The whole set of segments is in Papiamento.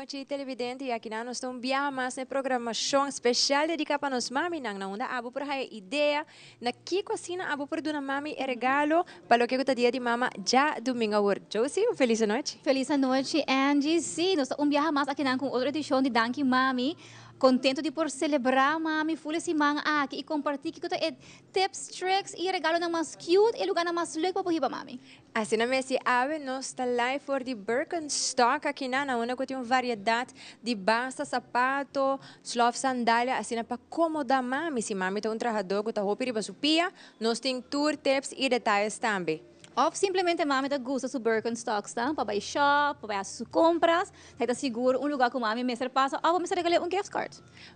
nochi televidente y aki nan nos ta un biaha mas na e programacion special dedica pa nos maminan na unda abo por haya idea na kico asina abo por duna mami e regalo pa loke cu ta dia di mama djadomingo awor. Josie, un feliz anochi. Feliz anochi Angie, si nos ta un biaha mas aki nan cu un otro edicion di Danki Mami. Contento di por celebra mami full e siman aki y comparti kico ta e tips, tricks y regalonan mas cute y e lugarnan mas leuk pa por hiba mami. Asina mes y awe nos ta live for di Birkenstock aki na na unda cu tin un variedad di basta sapato, slof sandalia asina pa comoda mami. Si mami ta un trahador cu ta hopi riba su pia, nos tin tur tips y detayes tambe. Of simplemente mami ta gusta su Birkenstocks ta pa bay shop, pa bay haci su compras, ta ta sigur un lugar cu mami mester pasa of bo mester regale un gift card.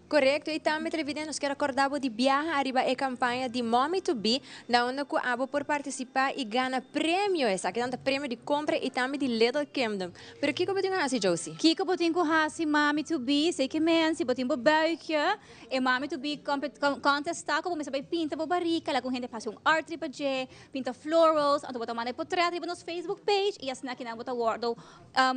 Korekto, i tambe televidente nos kier akorda bo di biaha ariba e kampaña di Mommy to Be, na unda ku abo por partisipá i gana premio. Esakinan ta premio di kompra i tambe di Little Kingdom. Pero kiko bo tin ku hasi, Josie? Kiko bo tin ku hasi, Mommy to Be? Esei ke men, si bo tin bo buikje, e Mommy to Be contest ta ku bo mester bai pinta bo barika, laga un hende hasi un art riba dje, pinta florals, anto bo ta manda e potret riba nos Facebook page i asina kinan bo ta wòrdu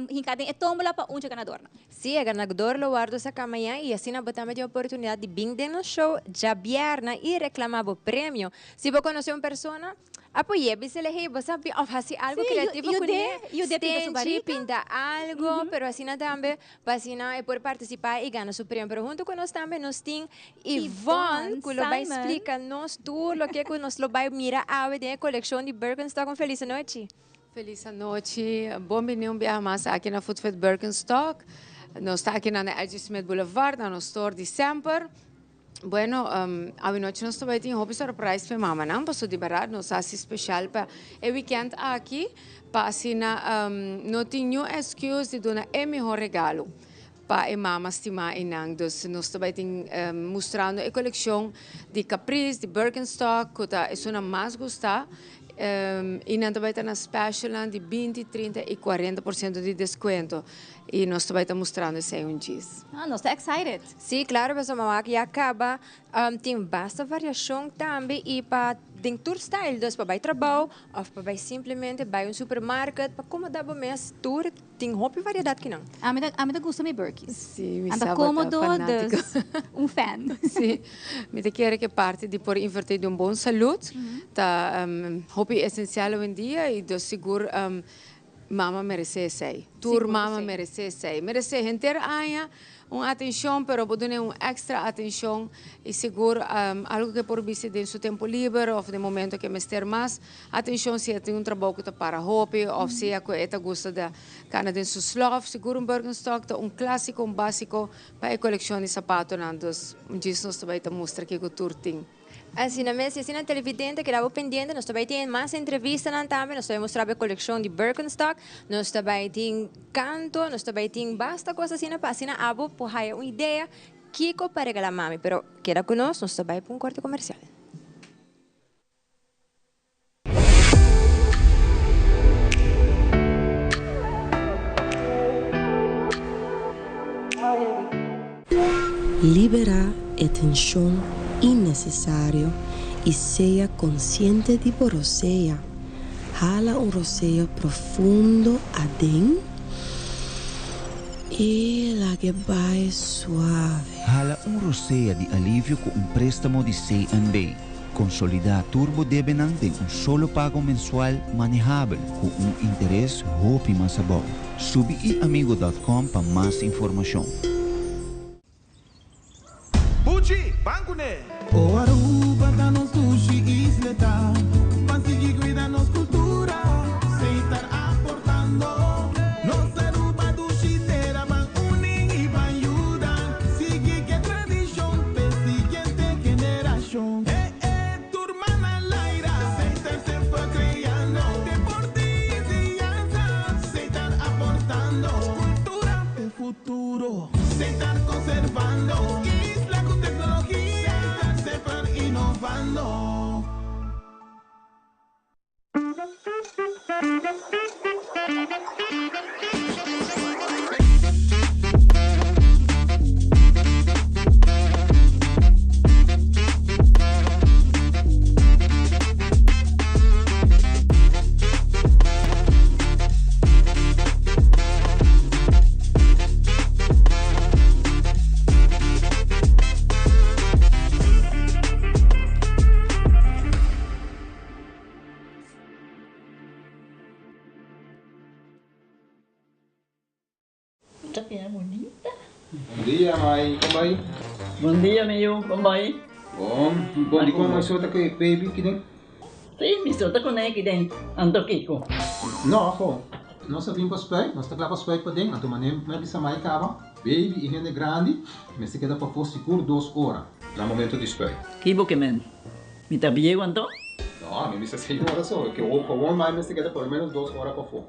hinká den e tómbola pa un dje ganadornan. Sí, e ganador lo wòrdu saká mañan i asina bo tambe tin oportunidat di bin den nos show djabièrnè i reklamá bo premio. Si bo konosé un persona, apoy'é, bis'el hey bo sa bin òf hasi algu kreativo kuné, stenchi, pinta algu, pero asina tambe pa asina e por partisipá i gana su premio. Pero huntu ku nos tambe nos tin Yvonne ku lo bai splika nos tur loke ku nos lo bai mira awe den e kolekshon di Birkenstock. Un felis anochi. Felis anochi, bon bini un biaha mas aki na Footfit Birkenstock. Nos ta aki na LG Smith Boulevard, na nos store di semper. Bueno, awinochi nos ta bai tin hopi surprise pa e mamanan, pasobra di berdad nos a hasi special pa e weekend aki, pa asina no tin niun excuse di duna e mihor regalo pa e mama stima einan. Dus nos ta bai tin mustrando e coleccion di Caprice, di Birkenstock, cu ta esunnan mas gusta. Y nan ta bai ta na specialnan di 20, 30 y 40% di descuento. Y nos ta bai ta mustrando esei un djis. Ah, nos ta excited. Sí, claro, pasobra mama ya caba. Tin basta variacion tambe y pa den tur style. Dus pa bai trabao of pa bai simplemente bai un supermarket pa acomoda bo mes tur. Tin hopi variedad kinan. Ami ta ami ta gusta mi Birkies. Sí, mi Anta sa bo ta cómodo, fanático. dus un fan. Sí, mi ta kere ke parti di por invertí den un bon salud ta hopi esencial hoy-en-dia y dus sigur mama meresé esei. Tur Sigur ku mama sí. meresé esei. Meresé henter aña un atencion, pero bo dun'é un extra atencion y sigur algo ke por bisti den su tempo liber of den momento ke mester mas Atencion si e tin un trabou cu ta para hopi of sea cu e ta gusta di cana den su slof, sigur un Birkenstock ta un clasico, un basico pa e coleccion di zapatonan. Dus un djis nos ta bay ta mustra kico tur tin. Asina mes, y asina televidente keda bo pendiente, nos ta bay tin mas entrevistanan tambe, nos ta bay mustra bo e coleccion di Birkenstock, nos ta bay tin canto, nos ta bay tin basta cos asina pa asina abo por haya un idea kico pa regala mami. Pero keda cu nos, nos ta bay pa un corte comercial. Liberá e tenshon innesesario i sea konsiente di bo rosea. Hala un rosea profundo aden i lag'e bai suave. Hala un rosea di alivio ku un préstamo di CNB. Konsolidá tur bo debenan den un solo pago mensual manehabel ku un interes hopi mas abou. Subi iamigo dot com pa mas informashon. Buchi, ban kuné! O Aruba ta nos dushi isleta, Ban sigui cuida nos cultura, Seitar aportando. Nos Aruba dushi tera, Ban uni y ban yuda, Sigui ke tradicion p'e siguiente generacion. E e tur man al aire, Seitar semper creando, Deporte y enseñanza, Seitar aportando, Cultura p'e futuro, Seitar conservando, Isla cu tecnologia, Seitar semper innovando. Mai, kon bai? Bon dia mi yu, kon bai? Bon, bon di kon mai so ta ku e baby kiden? Si, mi so ta kuné kiden, anto kiko? No, aho, nos a bin pa spuit, nos ta kla pa spuit paden, anto manera mi a bisa mai kaba, baby i hende grandi mester keda pafó sigur dos ora na momento di spuit. Ki bo ke men? Mi ta bieu anto? No, mi bisa señora so, ke gewoon mai mester keda por lo menos dos ora pafó.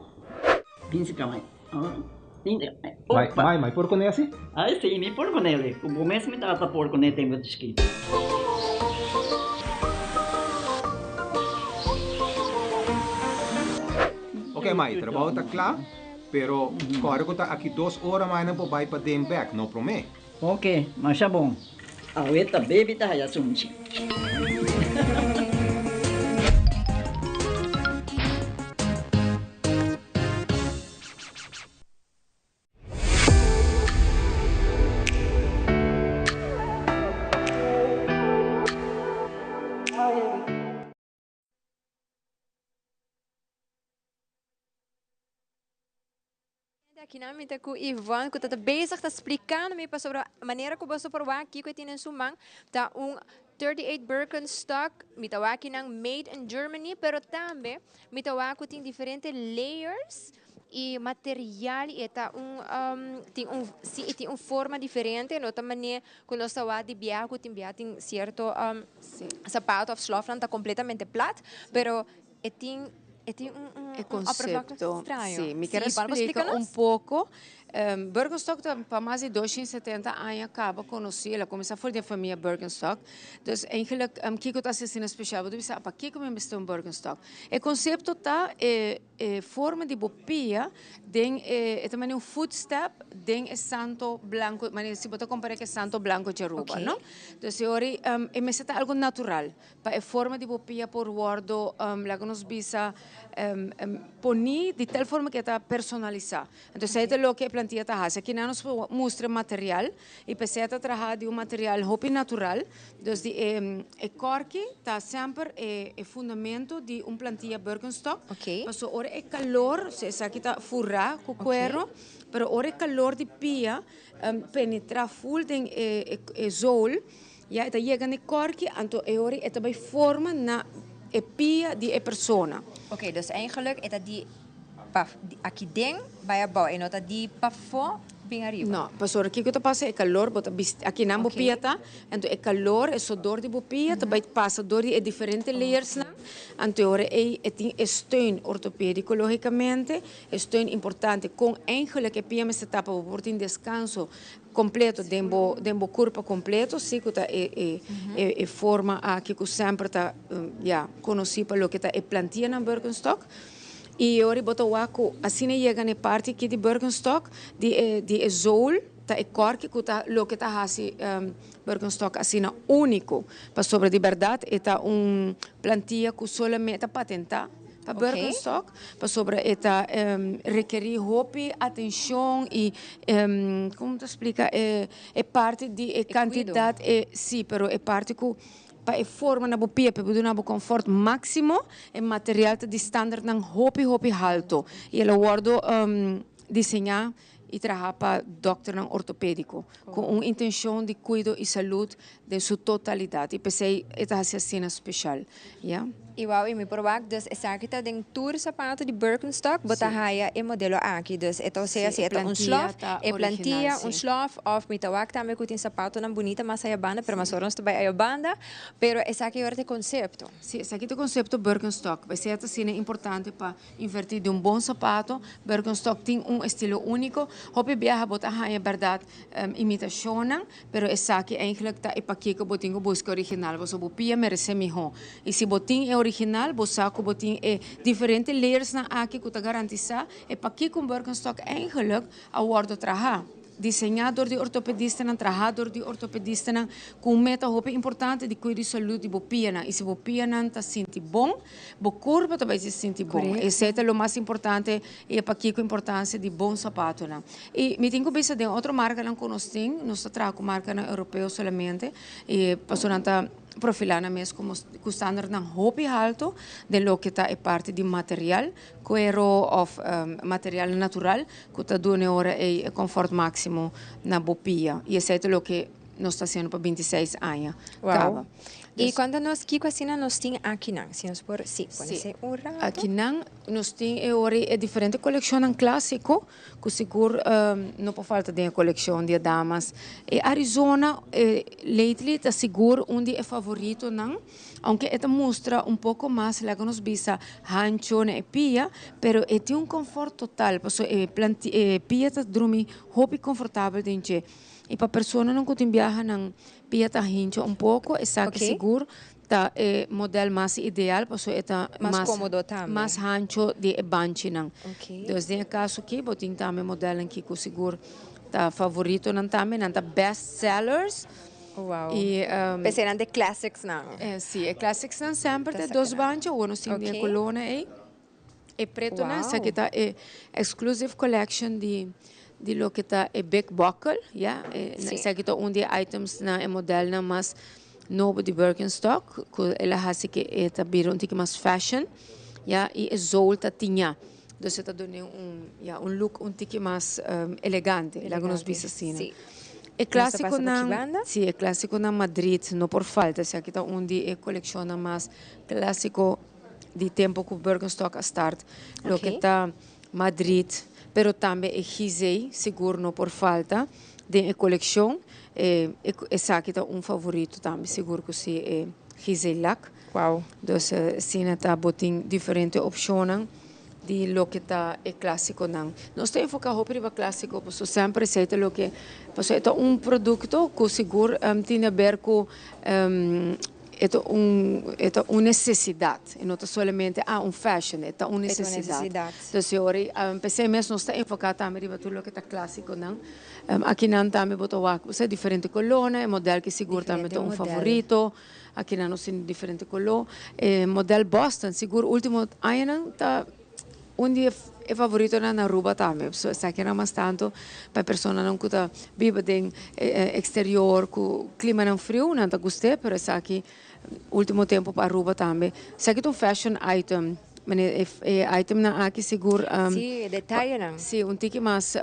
Bin si kama. Mai, mai, mai por kuné asi? Ai si, mi por kuné. Ku bo mes mi tata por kuné tempu di chikito. Ok mai, trabou ta kla, pero kòrda ku ta aki dos ora mai nan por bai paden bèk, no promé. Ok, masha bon. Awe ta baby ta haya sunchi. Aki nan mi ta ku Yvonne ku ta ta bezig ta splikando mi pasobra manera ku boso por wak kiko e tin den su man ta un 38 Birkenstock, mi ta wak kinan made in Germany, pero tambe mi ta wak ku tin diferente layers y material y e ta un tin un si e tin un forma diferente, no ta mane ku nos ta wak di biaha ku tin biaha tin cierto sapato of slofnan ta completamente plat, pero e tin e tin un un E un oppervlakte concepto, straño. si. Mi Sí, kier a Iván, bo splika splika un nos? poco. Birkenstock ta pa mas di 270 aña caba conoci, el a cuminsa for di e famia Birkenstock. Dus eigenlijk kico ta haci asina special? Bo ta bisa, pakico mi mester un Birkenstock? E concepto ta e e forma di bo pia den e e ta manera un footstep den e santo blanco, manera si bo ta compara cu e santo blanco dje Aruba, no? Dus e ora e mester ta algo natural. Pa e forma di bo pia por wordo, laga nos bisa, poni di tal forma ku e ta personalisá. Entonces esei ta loke e plantia ta hasi. Akinan nos por mustra e material i p'esei ta traha di un material hopi natural. Dus di e kòrki ta semper e fundamento di un plantia Birkenstock. Pasobra ora e kalor, esaki ta furá ku kuero, pero ora e kalor di pia penetrá ful den e zool, Ya e ta yega na e kòrki, anto e ora e ta bai forma na e pia di e persona. Oké, dus eigenlijk e ta di paf, di aki den bai abou, e no ta di pafó bin ariba. No, pasobra kiko ta pasa e kalor bo ta bisti, aki nan bo pia ta, anto e kalor, e sodor di bo pia ta bai pasa dor di e diferente layersnan, anto e ora ei e tin e steun ortopediko logikamente, e steun importante kon eigenlijk e pia mester ta pa bo por tin deskanso Completo den bo den bo curpa completo si cu ta e e e forma aki cu semper ta ya conoci pa loke ta e plantianan Birkenstock y e ora bo ta wak cu asina yega na e parti aki di Birkenstock di e di e zool ta e corki cu ta loke ta haci Birkenstock asina unico pasobra di berdad e ta un plantia cu solamente ta patenta. Pa Birkenstock, pasobra e ta rekerí hopi atenshon i komo ta splika e e parti di e kantidat e si pero e parti ku pa e forma na bo pia pa e por duna bo konfort máksimo e material ta di standardnan hopi hopi halto i el a wòrdu diseñá i traha pa dòkternan ortopédiko ku un intenshon di kuido i salud den su totalidat i p'esei e ta hasi asina speshal, ya. I wou i mi por wak dus esaki ta den tur sapato di Birkenstock bo ta haya e modelo aki dus e ta osea si e ta un slof e plantilla un slof of mi ta wak tambe ku tin sapatonan bunita mas aya banda pero mas ora nos ta bai aya banda pero esaki ora ta e konsepto. Si esaki ta e konsepto Birkenstock p'esei ta asina importante pa Invertí den un bon sapato. Birkenstock tin un estilo úniko. Hopi biaha bo ta haña bèrdat imitashonnan, pero esaki eigentlik ta e pakiko bo tin ku buska original. Pasobra bo pia meresé mihó. I si bo tin e original, bo sa ku bo tin e diferente layersnan aki ku ta garantisá e pakiko un Birkenstock eigentlik a wòrdu trahá. Diseñá dor di ortopedistanan, trahá dor di ortopedistanan, ku un meta hopi importante di kuida di salud di bo pianan. I si bo pianan ta sinti bon, bo kurpa ta bai sinti bon. Esei ta lo mas importante i e pakiko importansia di bon sapatonan. I mi tin ku bisa den otro markanan ku nos tin, nos ta traha ku markanan europeo solamente, i pasobra nan ta. profilá nan mes komo ku standardnan hopi haltu den loke ta e parti di material, kuero òf materialnan natural ku ta duna e ora ei e kònfòrt máksimo na bo pia. I esei ta loke nos ta hasiendo pa 26 aña kaba. I konta nos kiko asina nos tin akinan, si nos por, si, pone esei un rato. Akinan nos tin e ora ei e diferente kolekshonnan klásiko Cu sigur no por falta den e coleccion di e damas. E Arizona lately ta sigur un di e favoritonan, aunke e ta mustra un poco mas, laga nos bisa, hancho na e pia, pero e tin un confort total, pasobra e planti e pia ta drumi hopi confortabel den dje. Y pa personanan cu tin biaha nan pia ta hincha un poco, esaki sigur Ta e model mas ideal pasobra e ta Mas komodo tambe. Mas hancho di e banchinan. Dus den e kaso aki bo tin tambe modelnan ki ku sigur ta favoritonan tambe, nan ta best sellers. Wow. I P'esei nan ta e classicsnan. Si, e classicsnan semper ta e dos banchi, awor nos tin di e kolónan ei. E pretonan, esaki ta e exclusive collection di di loke ta e big buckle, ya. Esaki ta un di e items na e modelnan mas nobo di Birkenstock, ku el a hasi ke e ta bira un tiki mas fashion, ya, i e zool ta tiña. Dus e ta dun'é un, ya, un look un tiki mas elegante, laga nos bisa asina. E klásikonan, si, e klásikonan Madrid no por falta, esaki ta un di e kolekshonnan mas klásiko di tempo cu Birkenstock a start, loke ta Madrid, pero tambe e Gizeh sigur no por falta den e coleccion. Esaki ta un favorito tambe sigur cu si e Gizeh lak. Wow. Dus asina ta bo tin diferente opcionnan di loke ta e clasiconan. Nos ta enfoca hopi riba clasico pasobra semper esey ta loke, pasobra e ta un producto cu sigur tin haber cu E ta un, e ta un nesesidat. E no ta solamente, ah, un fashion, e ta un nesesidat. Entonces e ora ei, p'esei mes nos ta enfoká tambe riba tur loke ta klásikonan. Akinan tambe bo ta wak, bo sa diferente kolónan, e modèl ki sigur tambe ta un favorito. Akinan nos tin diferente koló. E modèl Boston, sigur último añanan ta un di e favoritonan na Aruba tambe. So esakinan mas tanto pa e personanan cu ta biba den exterior cu climanan friu, nan ta gust'é, pero esaki ultimo tempo pa Aruba tambe. Esaki ta un fashion item. Mane e itemnan aki sigur. Sí, e detayenan. Sí, un tiki mas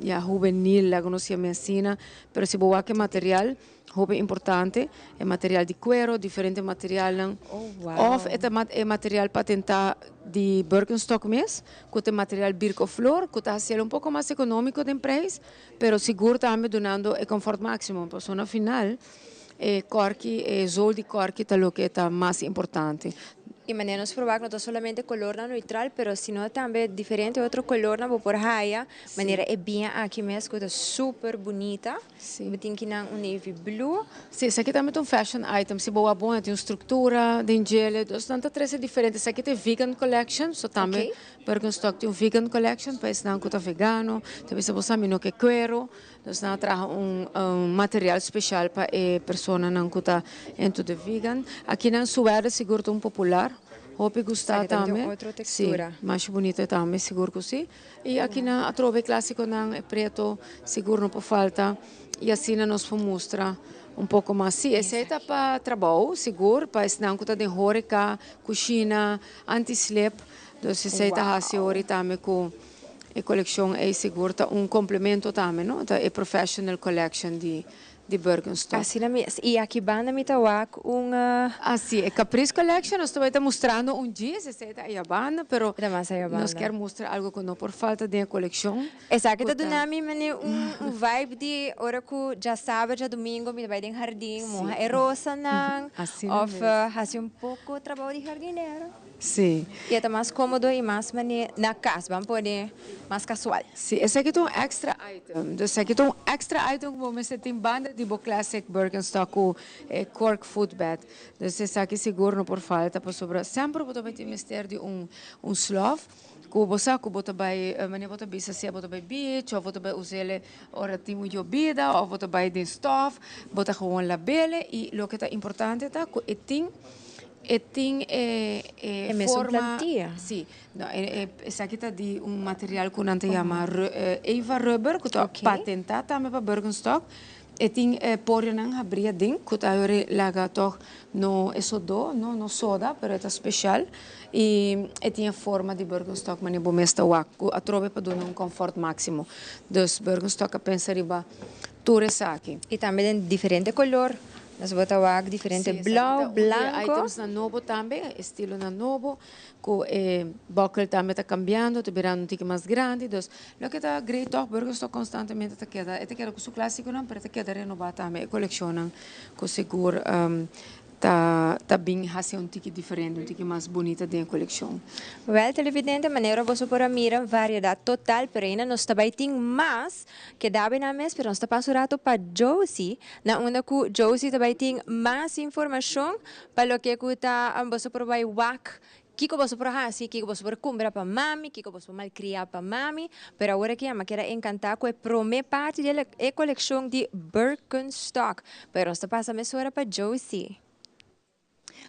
ya hubenil, laga nos yam'é asina. Pero si bo wak e material. Hopi importante, e material di cuero, diferente materialnan. Of e ta e material patentá di Birkenstock mes, cu ta e material Birkoflor, cu ta haciel un poco mas economico den prijs, pero sigur tambe dunando e confort maximo. Pasobra na final e corki, e zool di corki ta loke ta mas importante. Y manera nos proba cu no ta solamente colornan neutral, pero sino tambe diferente otro colornan bo por haya, manera e biña aki mes cu ta super bunita. Sí. Bo tin kinan un navy blue. Sí, esaki tambe ta un fashion item. Si bo wak bon e tin un structura den djele. Dus nan ta trece diferente. Esaki ta e vegan collection. So tambe Birkenstock tin un vegan collection pa esnan cu ta vegano. Ta bisa bo sa mi no ke cuero. Dus nan a traha un material special pa e personanan cu ta into the vegan. Akinan suèder sigur ta un popular. Hopi gusta Esaki tambe tin tambe. un otro textura. Sí, masha bunita tambe sigur cu sí. I akinan atrobe e klásikonan, e preto sigur no por falta i asina nos por mustra un poko mas. Sí, esei ta pa trabou sigur, pa esnan ku ta den hóreka, kushina, anti-slip. Dus esei ta hasi ori tambe ku e kolekshon ei sigur ta un komplemento tambe, no? Ta e professional collection di di Birkenstock. Asina mes. I aki banda mi ta wak un. Ah si, e Caprice Collection nos tabata mustrando un djis, esei ta aya banda, pero Ta mas aya banda. nos kier mustra algo ku no por falta den e kolekshon. Esaki ta duna mi mane un un vibe di ora ku djasabra, djadumingo mi ta bai den hardin moha e rosanan Asina of mes. hasi un poko trabou di hardinero. Sí. I e ta mas kómodo i mas mane na kas, ban pone mas kasual. Sí, esaki ta un extra item. Dus esaki ta un extra item ku bo mester tin banda di bo classic Birkenstock ku e cork footbed. Dus esaki sigur no por falta pasobra semper bo ta bai tin mester di un un slof ku bo sa ku bo ta bai manera bo ta bisa sea bo ta bai beach òf bo ta bai us'el ora tin un yobida òf bo ta bai den stof, bo ta gewoon lab'el i loke ta importante ta ku e tin. E tin e E mesun forma plantia. Si. No, e esaki ta di un material ku nan ta yama Eva rubber ku ta patentá tambe pa Birkenstock. E tin e porionan habrí aden ku ta yori laga tòg no e sodó, no no soda, pero e ta speshal i e tin e forma di Birkenstock manera bo mes ta wak ku atrobe pa duna un kòmfòrt máksimo. Dus Birkenstock a pensa riba tur esaki. I tambe den diferente kolor. Nos bo ta wak diferente blou, blanco. Sí, esaki ta un di e itemsnan nobo tambe, estilonan nobo. Ku e buckle tambe ta kambiando, ta birando un tiki mas grandi. Dus loke ta great tòg, Birkenstock konstantemente ta keda, e ta keda ku su klásikonan, pero e ta keda renobá tambe e kolekshonnan ku sigur ta ta bin hasi un tiki diferente, un tiki mas bunita den e kolekshon. Wèl, televidente, manera boso por a mira variedat total, pero ainda nos ta bai tin mas. Keda bay nan mes, pero nos ta pasa un rato pa Josie, na unda cu Josie ta bay tin mas informacion pa loke cu ta boso por bay wak kico boso por haci, kico boso por cumpra pa mami, kico boso por malcria pa mami. Pero awor aki mi a keda encanta cu e prome parti di e coleccion di Birkenstock. Pero nos ta pasa mesora pa Josie.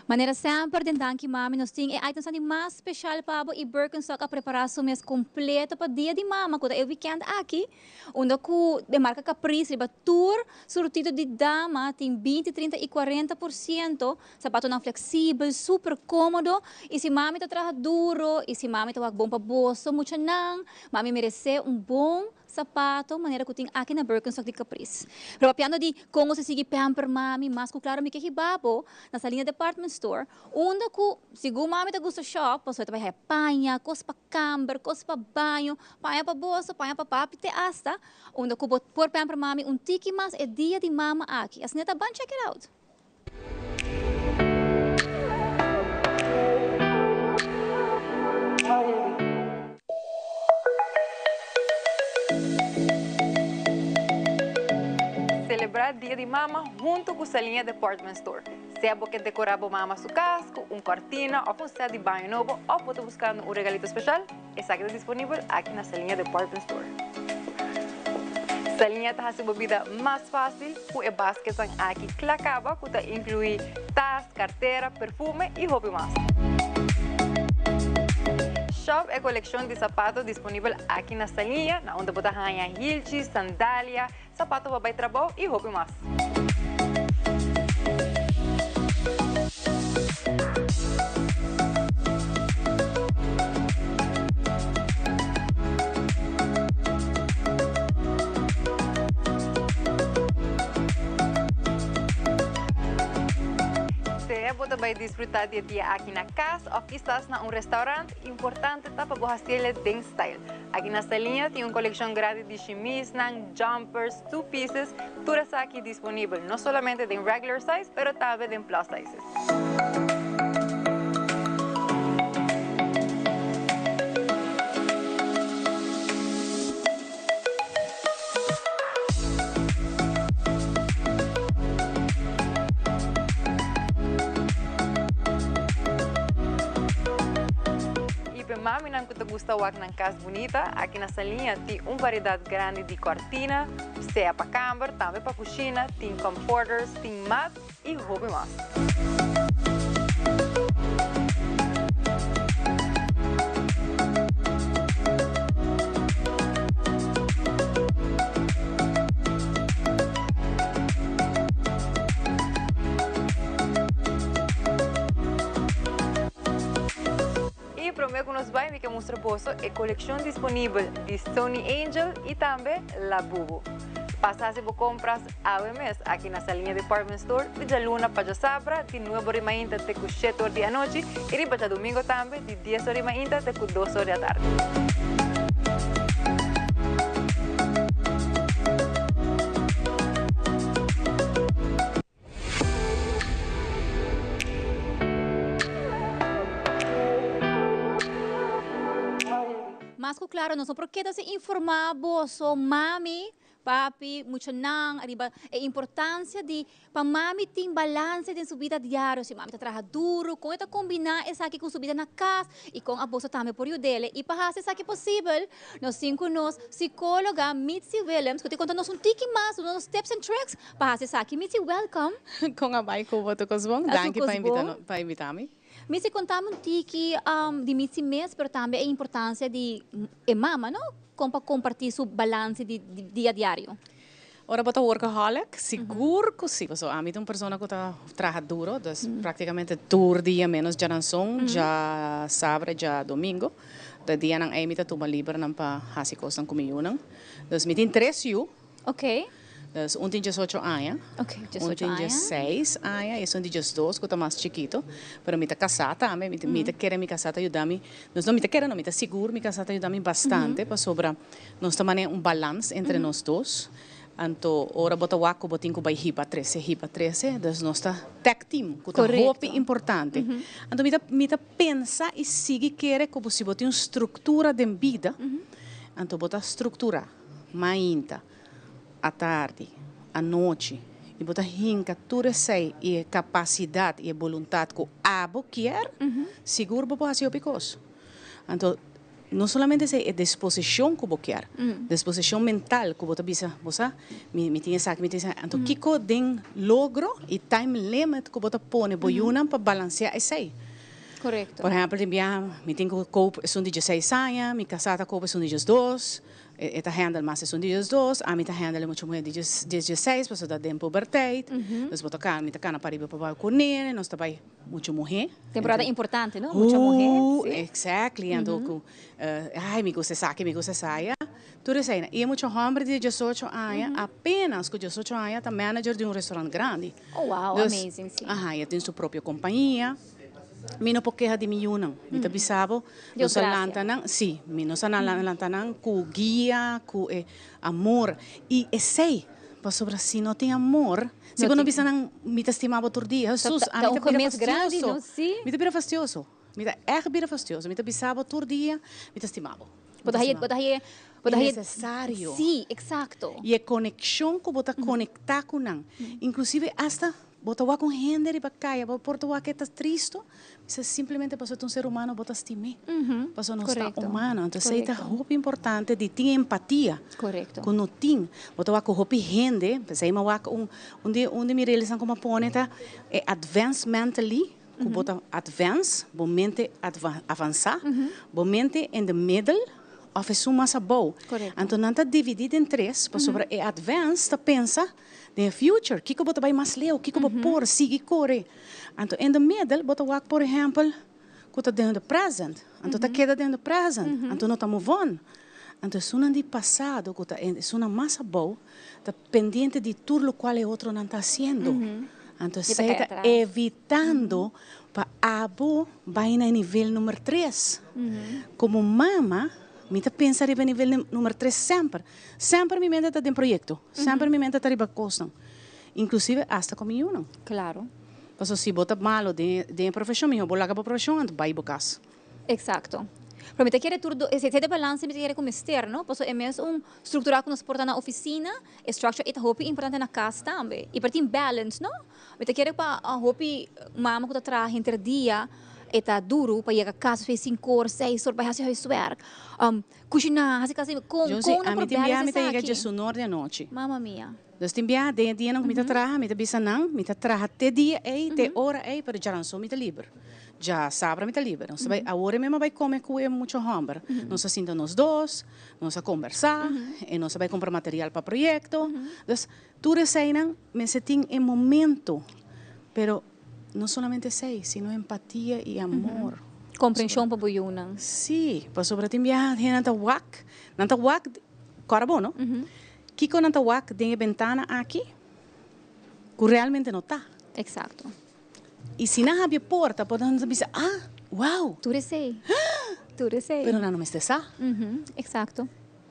Manera semper den Danki Mami nos tin e itemsnan di mas special pa bo y Birkenstock a prepara su mes completo pa Dia di Mama cu ta e weekend aki unda cu e marca Caprice riba tur surtido di dama tin binti, trinta y 40%, zapatonan flexibel, super comodo y si mami ta traha duro y si mami ta wak bon pa boso muchanan, mami merece un bon Sapato, manera ku tin aki na Birkenstock di Caprice. Pero papiando di kon bo sa sigui pamper mami, mas ku klaro mi ke hiba bo na Salina Department Store, unda ku segun mami ta gusta shop, pasobra ta bai haya paña, kos pa kamber, kos pa baño, paña pa boso, paña pa papi te asta unda ku bo por pamper mami un tiki mas e dia di mama aki. Asina ta ban check it out. Selebrá Dia di Mama huntu ku Saliña Department Store. Sea bo ke dekorá bo mama su kas ku un kòrtina òf un sèt di baño nobo òf bo ta buskando un regalito speshal, Esaki ta disponibel aki na Saliña Department Store. Saliña ta hasi bo bida mas fásil ku e basketnan aki kla kaba ku ta inkluí tas, kartera, perfume i hopi mas. Shop e kolekshon di sapato disponibel aki na Saliña na unda bo ta haña hilchi, sandalia, sapato pa bai trabou i hopi mas. Sea bo ta bai disfruta di e dia aki na cas of kisas na un restaurant, importante ta pa bo haciele den style. Aki na Saliña tin un coleccion grandi di shimisnan, jumpers, two pieces, tur esaki disponibel no solamente den regular size pero tambe den plus sizes. Y p'e maminan cu ta gusta wak nan cas bunita, aki na Saliña tin un variedad grandi di cortina, sea pa camber, tambe pa cushina, tin comforters, tin mat y hopi mas. Y prome cu nos bay mi ke mustra boso e coleccion disponibel di Sony Angel y tambe Labubu. Pasa haci bo compras awe mes aki na Saliña Department Store di djaluna pa djasabra di nuebe ora di mainta te cu shete ora di anochi y riba djadomingo tambe di dies ora di mainta te cu dos ora di atardi. Mas ku klaro nos no por keda sin informá boso, mami, papi, muchanan ariba e importansia di pa mami tin balanse den su bida diario. Si mami ta traha duru, kon e ta kombiná esaki ku su bida na kas i kon aboso tambe por yud'el. I pa hasi esaki posibel, nos tin ku nos sikóloga Mitzi Willems ku ta konta nos un tiki mas, duna nos tips and tricks Pa hasi esaki, Mitzi, welcome. Kon a bai ku bo ta kos bon? Danki pa invita pa invita mi. Mitzi, konta mi un tiki di Mitzi mes, pero tambe e importansia di e mama, no? Kon pa komparti su balanse di dia diario. Ora bo ta workaholic, sigur cu si. Pasobra ami ta un persona cu ta traha duro, dus practicamente tur dia menos djaranson, djasabra, djadomingo. Ta dianan ey mi ta tuma libernan pa haci cosnan cu mi yunan. Dus mi tin tres yu. Dus un tin diesocho aña, un tin diesseis aña y esun di diesdos cu ta mas chikito. Pero mi ta casá tambe, mi ta kere mi casá ta yuda mi, dus no mi ta kere no, mi ta sigur mi casá ta yuda mi bastante pasobra nos ta manera un balans entre nos dos. Anto ora bo ta wak cu bo tin cu bay hiba trece, hiba trece, dus nos ta tag team cu ta hopi importante. Anto mi ta mi ta pensa y sigui kere cu bo si bo tin un structura den bida, anto bo ta structura mainta, atardi, anochi y bo ta hinca tur esey y e capacidad y e boluntad cu abo kier, sigur bo por haci hopi cos. Anto no solamente esey, e disposicion cu bo kier, disposicion mental cu bo ta bisa, bo sa, mi mi tin esaki, mi tin esaki, anto kico den logro y time limit cu bo ta pone bo yunan pa balancea esey. Por ehempel, tin biaha mi tin cu koop esun di dieseis aña, mi casa ta koop esun di diesdos, E ta handle mas esun di diesdos, ami ta handle e mucha muher di diesseis pasobra ta den puberteit. Dus bo ta kana, mi ta kana pariba pa bai ku nene, nos ta bai mucha muher. Temporada importante no, mucha muher, si. Exactly, anto ku ai mi gusta esaki, mi gusta esaya, tur esei. I e mucha homber di diesocho aña, apenas ku diesocho aña ta manager di un restaurant grandi. Oh wow, amazing, si. Aha, e tin su propio compañia. Mi no por keha di mi yunan. Mi ta bisa bo, nos a lanta nan, sí, mi nos a lanta nan ku guia, ku e amor. I esei, pasobra si no tin amor, si bo no bisa nan mi ta stima bo tur dia, Hesus, ami ta bira fastioso. Mi ta bira fastioso. Mi ta ègt bira fastioso. Mi ta bisa bo tur dia, mi ta stima bo. Bo ta haye, bo ta haye, bo ta haye. Necesario. Sí, exacto. I e konekshon ku bo ta konektá ku nan, inklusive asta Bo ta wak un hende riba kaya, bo por ta wak e ta tristo, bisa simplemente pasobra ta un ser humano bo ta stim'é, pasobra nos ta humano. Anto esei ta hopi importante di tin empatia ku no tin. Bo ta wak ku hopi hende, p'esei mi a wak un un di un di mi reelsnan ku mi a pone ta e advance mentally, ku bo ta advance, bo mente avansá, bo mente in the middle òf esun mas abou. Anto nan ta dividí den tres pasobra e advance ta pensa Den e future, kiko bo ta bai mas leu, kiko bo por sigui kore. Anto in the middle bo ta wak por ehempel ku ta den the present, anto ta keda den the present, anto no ta move on. Anto esunnan di pasado ku ta esunnan mas abou ta pendiente di tur lokual e otronan ta hasiendo. Anto esei ta evitando pa abo bai na e nivel number tres. Komo mama mi ta pensa riba e nivel number tres semper. Semper mi mente ta den proyecto, semper mi mente ta riba cosnan, inclusive hasta cu mi yunan. Claro. Pasobra si bo ta malo den den e profesion, miho bo laga bo profesion anto bay bo cas. Exacto. Pero mi ta kere tur do, esei ta e balance mi ta kere cu mester, no? Pasobra e mes un structura cu nos por ta na oficina, e structure ei ta hopi importante na cas tambe. Y por tin balance, no? Mi ta kere pa hopi mama ku ta traha henter dia e ta duru pa yega kas despues sinku or seis or bai hasi huiswerk, kushiná, hasi kas kon Johnson, kon nan ami por tin biaha balance mi ta yega esaki? djesunor di anochi. Mama mia. Dus tin biaha den e dianan ku mi ta traha mi ta bisa nan mi ta traha te dia ei, te ora ei, pero djaranson mi ta liber. Djasabra mi ta liber. Nos ta bai awor e mes mi a bai kome ku e mucha hòmber. Nos a sinta nos dos, nos a kombersá, e nos a bai kumpra material pa proyekto. Dus Tur eseinan mester tin e momento, pero no solamente esei, sino empatia y amor. Comprension pa bo yunan. Sí, pasobra tin biaha hendenan ta wak, nan ta wak, kòrda bo no, kiko nan ta wak den e bentana aki ku realmente no ta. Exacto. Y si nan habri e porta, por nan ta bisa, ah, wow! Tur esei, tur esei. Pero nan no mester sa. Exacto.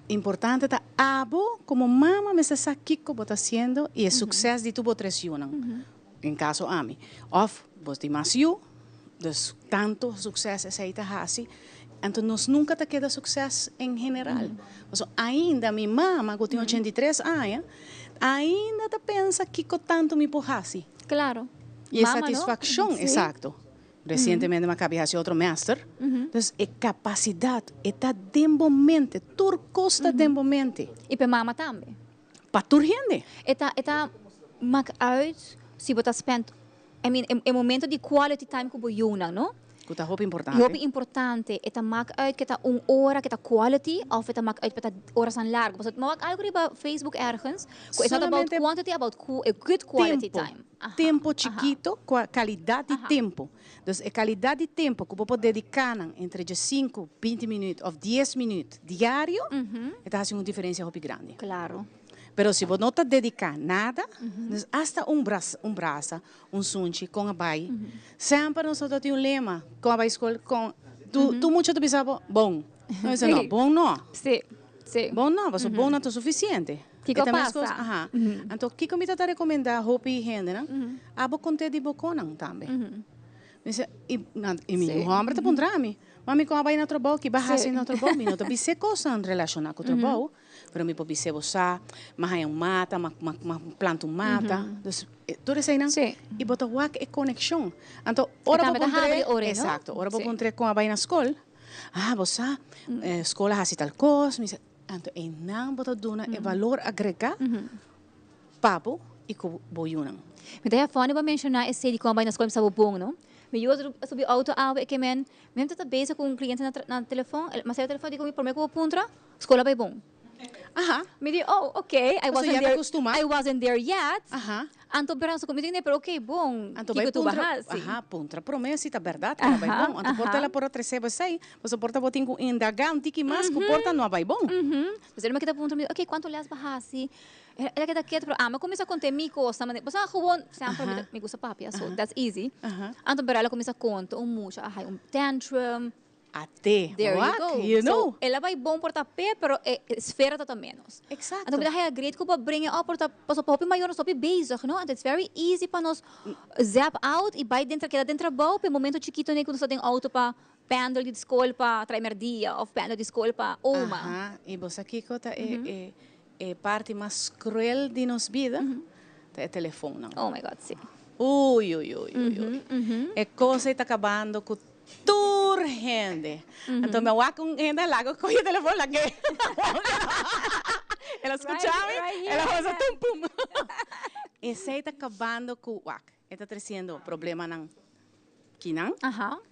Importante ta abo como mama mester sa kico bo ta haciendo y e succes di tur bo tres yunan, en caso ami, of bo tin mas yu, dus tanto succes esey ta haci, anto nos nunca ta keda succes en general, pasobra ainda mi mama cu tin 83 aña ainda ta pensa kico tanto mi por haci. Claro. Y e satisfaccion, exacto. Recientemente mi a caba di haci otro master. Dus e capacidad e ta den bo mente, tur cos ta den bo mente. Y pa e mama tambe. Pa tur hende. E ta e ta mak uit si bo ta spend, I mean e momento di quality time cu bo yunan, no? Ku ta hopi importante. Hopi importante. E ta mak uit ke ta un ora ke ta quality of e ta mak uit pa ta orasnan largo. Pasobra mi wak algo riba Facebook ergens ku it's not about quantity about good quality time. Tempo chikito ku kalidat di tempo. Dus e kalidat di tempo ku bo por dediká nan entre dje sinku, binti minüt òf dies minüt diario, e ta hasi un diferensia hopi grandi. Klaro. Pero si bo no ta dediká nada, dus asta un un brasa, un sunchi, kon a bai. Semper nos ta tin un lema, kon a bai skol, kon, tur tur mucha ta bisa bo, bon. No bisa no, bon no. Sí, sí. Bon no, pasobra bon no ta sufisiente. Kiko E ta pasa? meskos, aha. Anto kiko mi ta ta rekomendá hopi hendenan, abo kont'é di bo konan tambe. Mi bisa, i nan, i mi yu hòmber ta puntra mi, mami kon a bai na trabou, ki bo a hasi na trabou? Mi no ta bis'é kosnan relashoná ku trabou, pero mi por bis'é bo sa, mi a haña un mata, mi a mi a planta un mata. Dus tur eseinan, i bo ta wak e konekshon. Anto ora bo puntr'é, eksakto, ora bo puntr'é kon a bai na skol, ah bo sa, skol a hasi tal kos, mi bisa, Anto einan bo ta duna e balor agregá pa bo i ku bo yunan. Mi ta haya funny bo a menshoná esei di kon a bai na skol mi sa bo bon no. Mi yu a subi auto awe e ke men mi ta bezig ku un kliente na telefon, ma sera telefon di ku mi prome ku bo puntra skol a bai bon. Aha. Mi di oh ok I Pasobra wasn't ya ta there kustumá. I wasn't there yet. Aha. Anto pero anso ku mi di pero ok bon Anto bai kiko tu puntra, ba hasi. aha, puntra prome si ta bèrdat ku a bai bon. Anto por ta el a por a trese bo esei, pasobra por ta bo tin ku indagá un tiki mas ku por ta no a bai bon. Pues el a keda puntra mi, ok kuantu lès bo hasi? El a keda ketu pero ami a kuminsá konta mi kosnan manera, pasobra gewoon semper mi ta mi gusta papia so that's easy. Anto pero el a kuminsá konta un mucha a hai un tantrum. Ate, There you wak, go. you know. So, el a bai bon por ta p'e, pero e esfera ta ta menos. Exacto. Anto mi ta haya great ku bo a bring e op por ta, pasobra pa hopi mayor nos hopi bezig, no? Anto it's very easy pa nos zap out i bai den, keda den trabou p'e momento chikito nei ku nos ta den auto pa pendel di skol pa trae merdia of pendel di skol pa oma. Aha, i bo sa kiko ta e, e, e parti mas cruel di nos bida? Ta e telefonnan. Oh my God, si. Ui, ui, ui, ui, ui. E kos ei ta kabando ku Tur hende. Anto mi a wak un hende a laga coge telefon lag'é. El a scucha mi, el a hosa tum pum. Esey ta cabando cu wak. E ta treciendo problemanan kinan,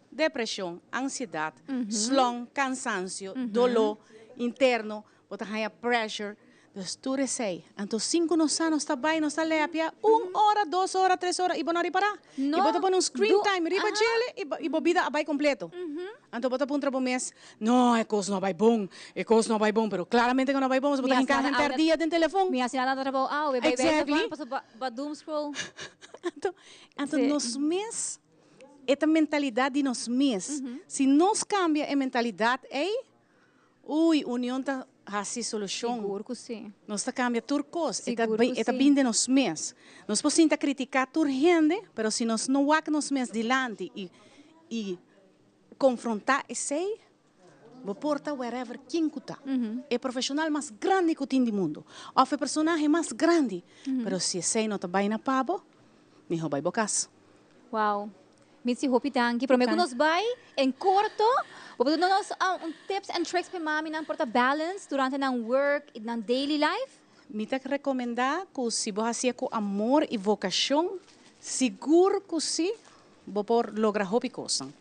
depresion, ansiedad, slon, cansancio, dolor interno, Bo ta haña pressure. Dus tur esei. Anto sin ku nos sa nos ta bai, nos ta lepia un ora, dos ora, tres ora i bo no a ripará. I bo ta pone un screen time riba djele i bo i bo bida a bai kompleto. Anto bo ta puntra bo mes, no, e kos no a bai bon, e kos no a bai bon, pero klaramente ku no a bai bon pasobra bo ta hinká henter dia den telefon. Mi hasi nada na trabou awe, bai bai telefon pasobra bo doom scroll. Anto, anto nos mes, e ta mentalidat di nos mes. Si nos kambia e mentalidat ei, Ui, union ta hasi solushon. Sigur ku si. Nos ta kambia tur kos. E ta Sigur ku e ta si. bin den nos mes. Nos por sinta kritiká tur hende, pero si nos no wak nos mes dilanti i i konfrontá esei, bo por ta wherever ken ku ta. E profeshonal mas grandi ku tin di mundu òf e personahe mas grandi, pero si esei no ta bai na pa bo, mihó bai bo kas. Wow. Mitzi hopi danki. Prome ku nos bai en korto, bo por duna nos un tips and tricks pa e maminan por ta balance durante nan work i nan daily life? Mi ta rekomendá ku si bo hasié ku amor i vokashon, sigur ku si bo por logra hopi kosnan.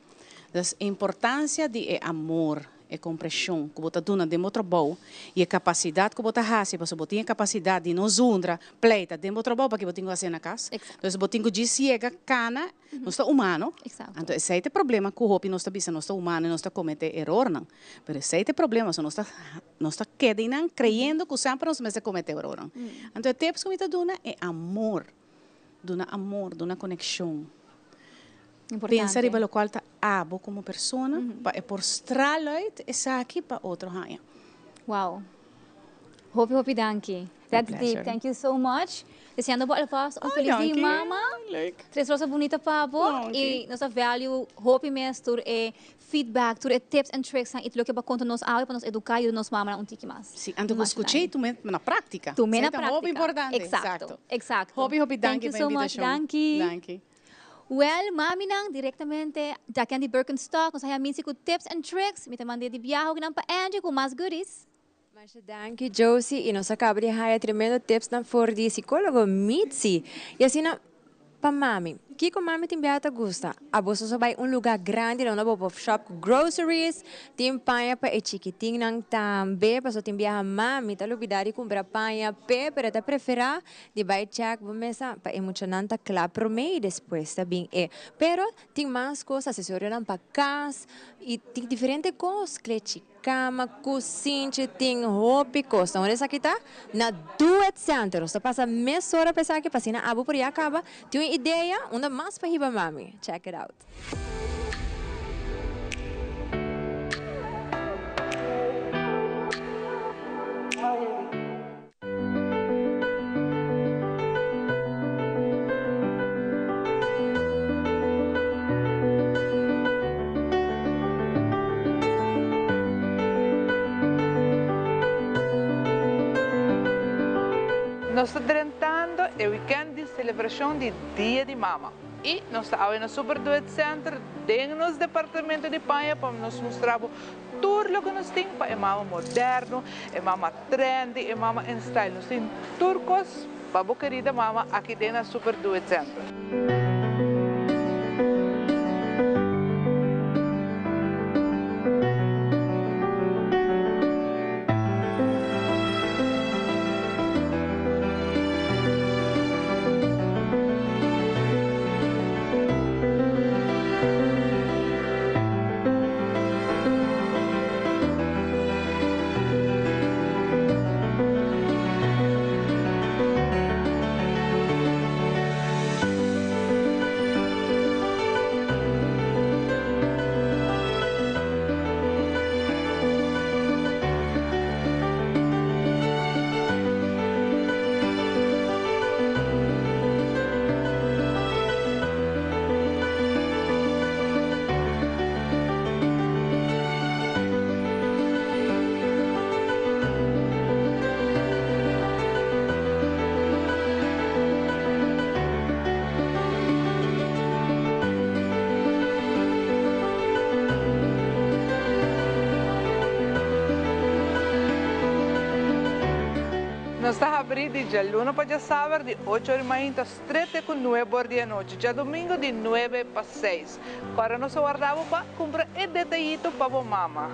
Dus e importansia di e amor, e kompreshon ku bo ta duna den bo trabou i e kapasidat ku bo ta hasi, pasobra bo tin e kapasidat di no zundra, pleita den bo trabou paki bo tin ku hasié na kas. Dus bo tin ku djis yega kana, nos ta humano, anto esei ta e problema ku hopi nos ta bisa nos ta humano i nos ta kometé erornan, pero esei ta e problema, pasobra nos ta nos ta keda einan kreyendo ku semper nos mester kometé erornan. Anto e tips ku mi ta duna e amor, duna amor, duna konekshon. Pensa riba lokual ta abo komo persona pa e por stral uit esaki pa otro haña. Wow. Hopi hopi danki. That's deep. Thank you so much. Deseando bo alvast un feliz dia mama. Tres rosa bunita pa bo. Y nos ta value hopi mes tur e feedback, tur e tips and tricks nan y tur loke bo a konta nos awe pa nos educa y yuda nos mamanan un tiki mas. Si, anto ku skuch'é y tum'é na práktika. Tum'é na Esei ta hopi práktika. importante. Exacto. Exacto. Hopi hopi Thank danki you pa so much. invitashon. Danki. Danki. Well, maminan, directamente djakian di Birkenstock, nos a haña minsi cu tips and tricks. Mi ta mand'é di biaha okinan pa Angie cu mas goodies. Masha danki Josie y nos a caba di haya tremendo tipsnan for di psicologo Mitzi y asina. pa mami. Kiko mami tin biaha ta gusta? Abo so bai un lugar grandi na unda bo por shop cu groceries, tin paña pa e chikitinnan tambe, paso tin biaha mami ta lubida di cumpra paña p'e, pero e ta prefera di bai check bo mesa pa e muchanan ta cla prome y despues ta bin e. Pero tin mas cos, asesorionan pa cas y tin diferente cos, klechi Cama, cusinchi, tin hopi cos. Ta unda esaki ta? Na Do It Center. Nos ta pasa mesora pa esaki pa asina abo por ya caba. Tin un idea unda mas pa hiba mami? Check it out. Nos ta drentando e weekend di celebracion di Dia di Mama y nos ta awe na Super Duet Center den nos departamento di paña pa nos mustra bo Tur loke nos tin pa e mama moderno, e mama trendy, e mama en style. Nos tin tur kos pa bo kerida mama aki den na Super Duet Center. Nos ta habrí di djaluna pa djasaber di ocho ora mainta strete ku nuebe or di anochi, djadumingu di nuebe pa seis. Kòrda nos a warda bo pa kumpra e detayito pa bo mama.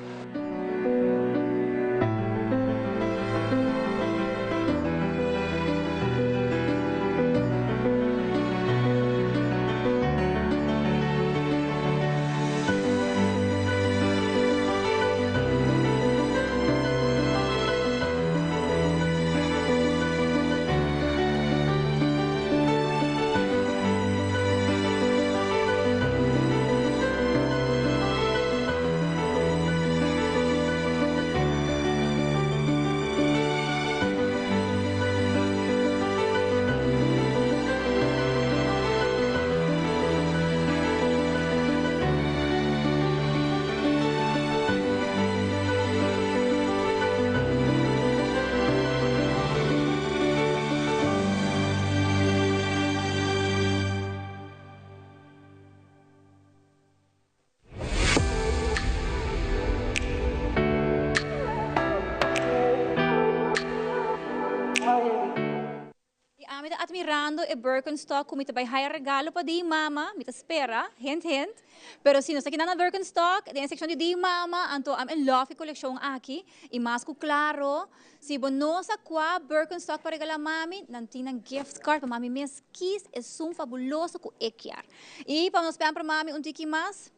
I ami ta admirando e Birkenstock ku mi ta bai haya regalo pa di mama, mi ta spera, hint hint. Pero si nos ta kina na Birkenstock den e sekshon di di mama, anto I'm in love ku e kolekshon aki. I mas ku klaro, si bo no sa kua Birkenstock pa regala mami, nan tin nan gift card pa mami mes kis esun fabuloso ku e kier. I pa nos pamper mami un tiki mas,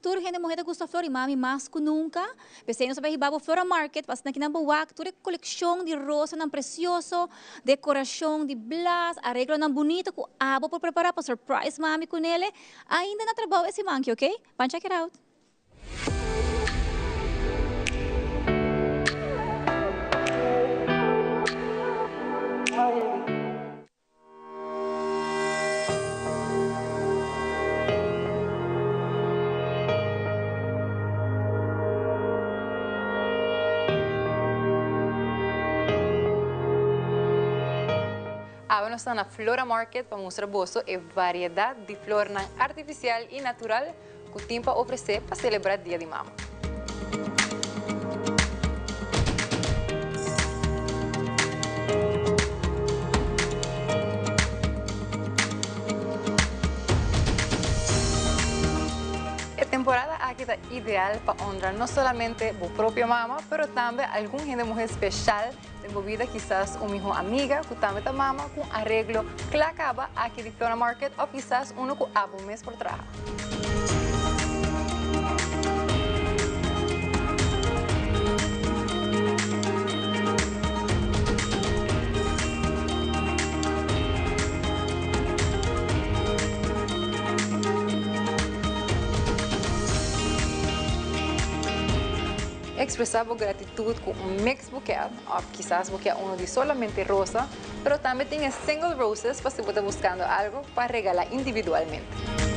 Tur hende muhé ta gusta flor i mami mas ku nunka. P'esei nos a bai hiba bo Flora Market pa asina kinan bo wak tur e kolekshon di rosanan presioso, dekorashon di blas, areglonan bunita ku abo por prepará pa surprise mami ku nele. Ainda na trabou e siman aki, oke? Ban check it out! Awe nos ta na Flora Market pa mustra boso e variedad di flornan artificial y natural cu tin pa ofrece pa celebra Dia di Mama. temporada aki ta ideal pa honra no solamente bo propio mama, pero tambe algun hende muher special den bo bida, kisas un miho amiga cu tambe ta mama, cu un areglo cla caba aki di Flora Market of kisas uno cu abo mes por traha. Expresa bo gratitud cu un mix bouquet of kisas bo kier uno di solamente rosa, pero tambe tin e single roses pa si bo ta buscando algo pa regala individualmente.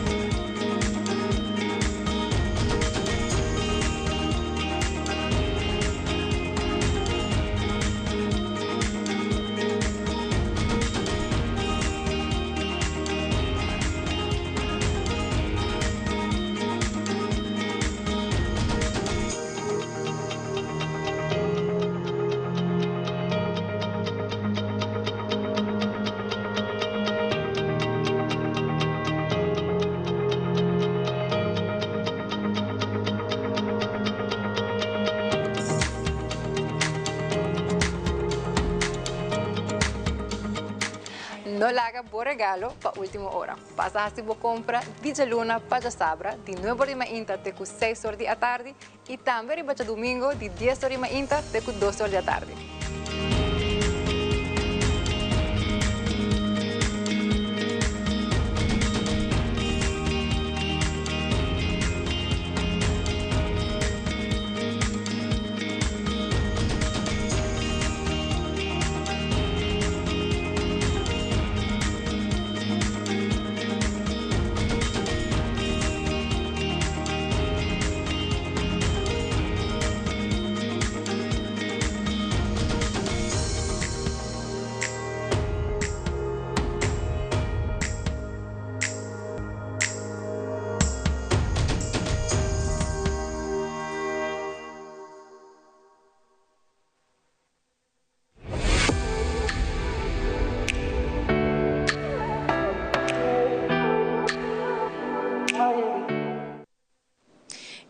No laga bo regalo pa ultimo ora. Pasa hasi bo compra di djaluna pa djasabra di nuebe or di mainta te cu seis or di atardi y tambe riba djadumingo di dies or di mainta te cu dos or di atardi.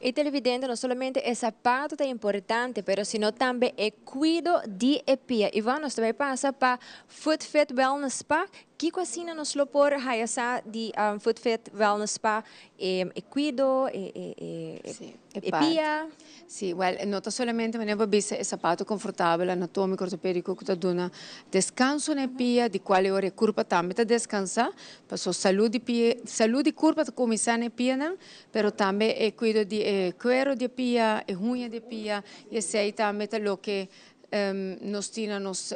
E televidente no solamente e sapato ta importante, pero sino tambe e cuido di e pia. Ivan, nos ta bay pasa pa Foot Fit Wellness Spa. Kico asina nos lo por haya sa di Foot Fit Wellness Spa? E cuido, e e pia. Si, wel, no ta solamente manera bo bisa e sapato confortabel, anatomico, ortopedico cu ta duna descanso na e pia, di cual e ora e curpa tambe ta descansa, paso salud di pia, salud di curpa ta cuminsa na e pianan, pero tambe e cuido di e cuero di e pia, e huña di e pia, y esey tambe ta loke Nos tin na nos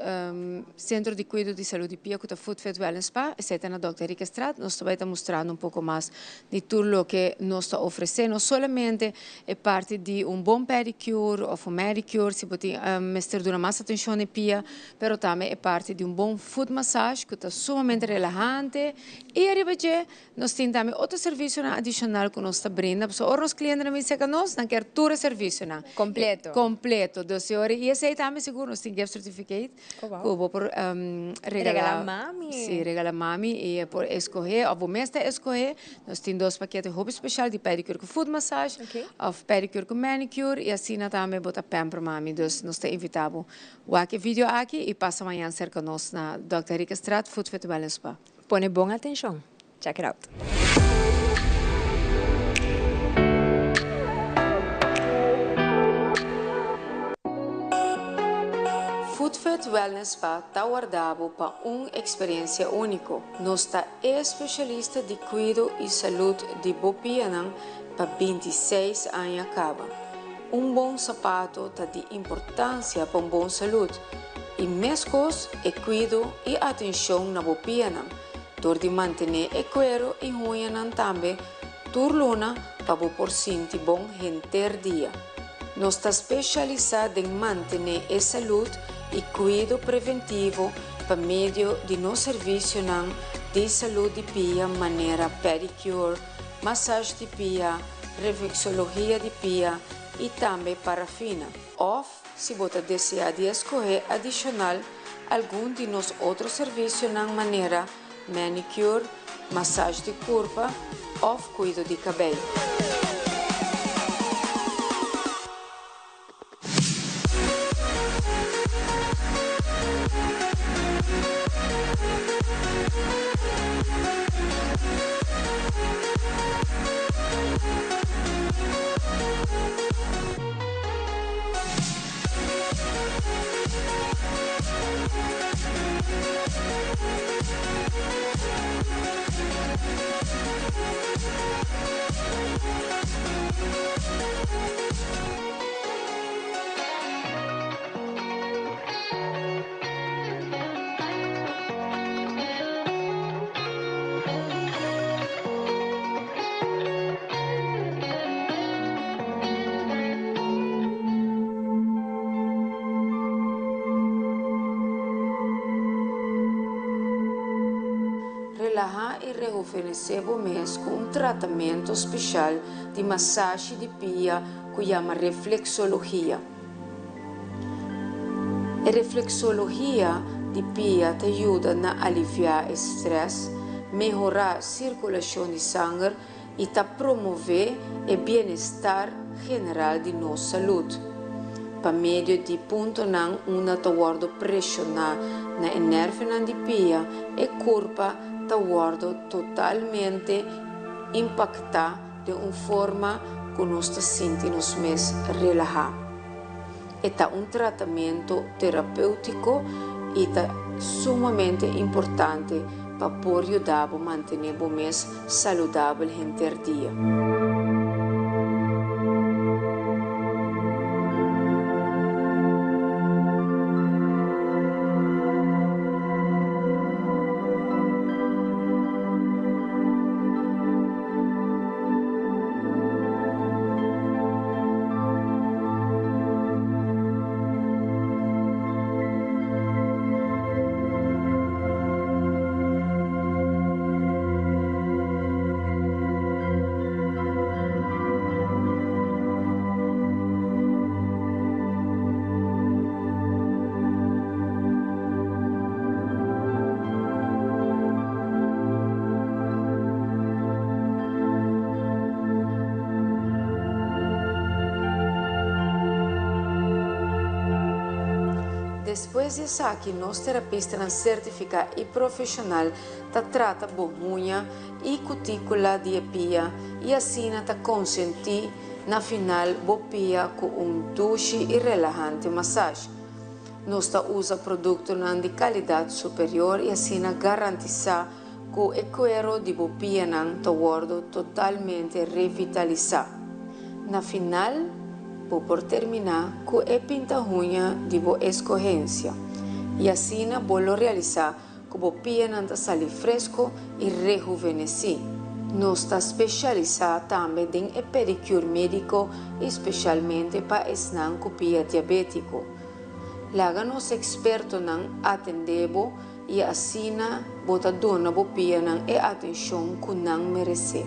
Centro di Cuido di Salud di Pia cu ta Foot Fit Wellness Spa, esey ta na Dòkter Henriquezstraat. Nos ta bay ta mustrando un poco mas di tur loke nos ta ofrece, no solamente e parti di un bon pedicure of un manicure, si bo tin mester duna mas atencion na e pia, pero tambe e parti di un bon foot massage cu ta sumamente relahante y ariba dje Nos tin tambe otro servicionan adicional cu nos ta brinda, pasobra ora nos clientenan bin cerca nos, nan kier tur e servicionan. Completo. Completo. Dus e ora, y esey tambe sigur nos tin gift certificate cu bo por regala. Regala mami. Si, regala mami y e por escoge, of bo mes ta escoge. Nos tin dos pakete hopi special di pedicure cu foot massage, of pedicure cu manicure, y asina tambe bo ta pamper mami. Dus nos ta invita bo wak e video aki y pasa mañan cerca nos na Dòkter Henriquezstraat, Foot Fit Wellness Spa. Pone bon atencion. Check it out. Footfit Wellness Spa ta warda bo pa un experiencia unico. Nos ta e specialista di cuido y salud di bo pianan pa 26 aña caba. Un bon sapato ta di importancia pa un bon salud y mescos e cuido y atencion na bo pianan dor di mantene e cuero y huñanan tambe tur luna pa bo por sinti bon henter dia. Nos ta specialisa den mantene e salud y cuido preventivo pa medio di nos servicionan di salud di pia manera pedicure, massage di pia, reflexologia di pia y tambe parafina. Of, si bo ta desea di escohe adicional algun di nos otro servicionan manera manicure, massage di curpa of cuido di cabey. Relaha y rejuvenece bo mes cu un tratamento special di masashi di pia cu yama reflexologia. E reflexologia di pia ta yuda na alivia e stress, mehora circulacion di sanger y ta promove e bienestar general di nos salud. Pa medio di puntonan unda ta wordo presiona na e nervionan di pia, e curpa ta wordo totalmente impacta den un forma cu nos ta sinti nos mes relaha. E ta un tratamento terapeutico y ta sumamente importante pa por yuda bo mantene bo mes saludabel henter dia. Despues di esaki nos terapistanan sertifiká i profeshonal ta trata bo huña i kutíkula di e pia i asina ta konsentí na final bo pia ku un dushi i relahante masash. Nos ta usa produktonan di kalidat superior i asina garantisá ku e kuero di bo pianan ta wòrdu totalmente revitalisá. Na final, bo por terminá ku e pinta huña di bo eskohensia i asina bo lo realisá ku bo pianan ta sali fresko i rehuvenesí. Nos ta spesialisá tambe den e pedicure médiko i spesialmente pa esnan ku pia diabétiko. Laga nos ekspertonan atendé bo i asina bo ta duna bo pianan e atenshon ku nan meresé.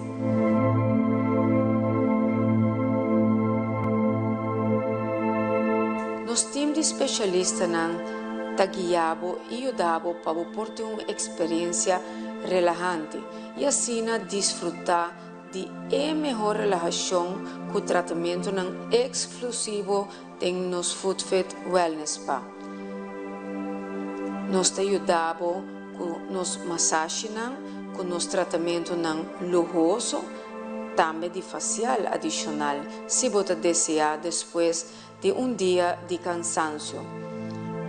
Nos tim di spesialistanan ta guia bo i yuda bo pa bo por tin un eksperensia relahante i asina disfrutá di e mehor relahashon ku tratamentunan eksklusivo den nos Footfit Wellness Spa. Nos ta yuda bo ku nos masashinan, ku nos tratamentunan luhoso, tambe di fasial adishonal si bo ta deseá despues di un dia di kansansio.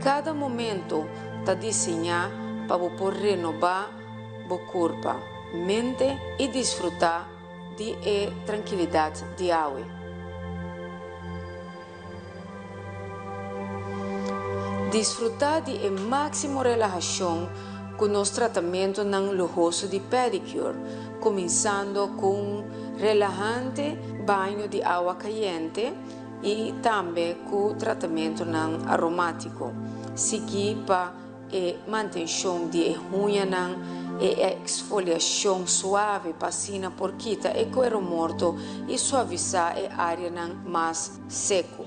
Kada momento ta diseñá pa bo por renobá bo kurpa, mente i disfrutá di e trankilidat di awe. Disfrutá di e máksimo relahashon ku nos tratamentunan luhoso di pedicure, kuminsando ku un relahante baño di awa kayente i tambe ku tratamentunan aromátiko, siguí pa e mantenshon di e huñanan, e eksfoliashon suave pa asina por kita e kuero morto i suavisá e áreanan mas seku.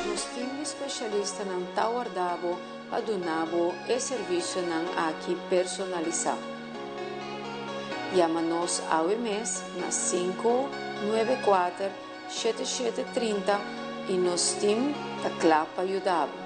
Nos team di specialistanan ta warda bo pa duna bo e servicionan aki personalisa. Yama nos awe mes na 594 7730 y nos team ta cla pa yuda bo.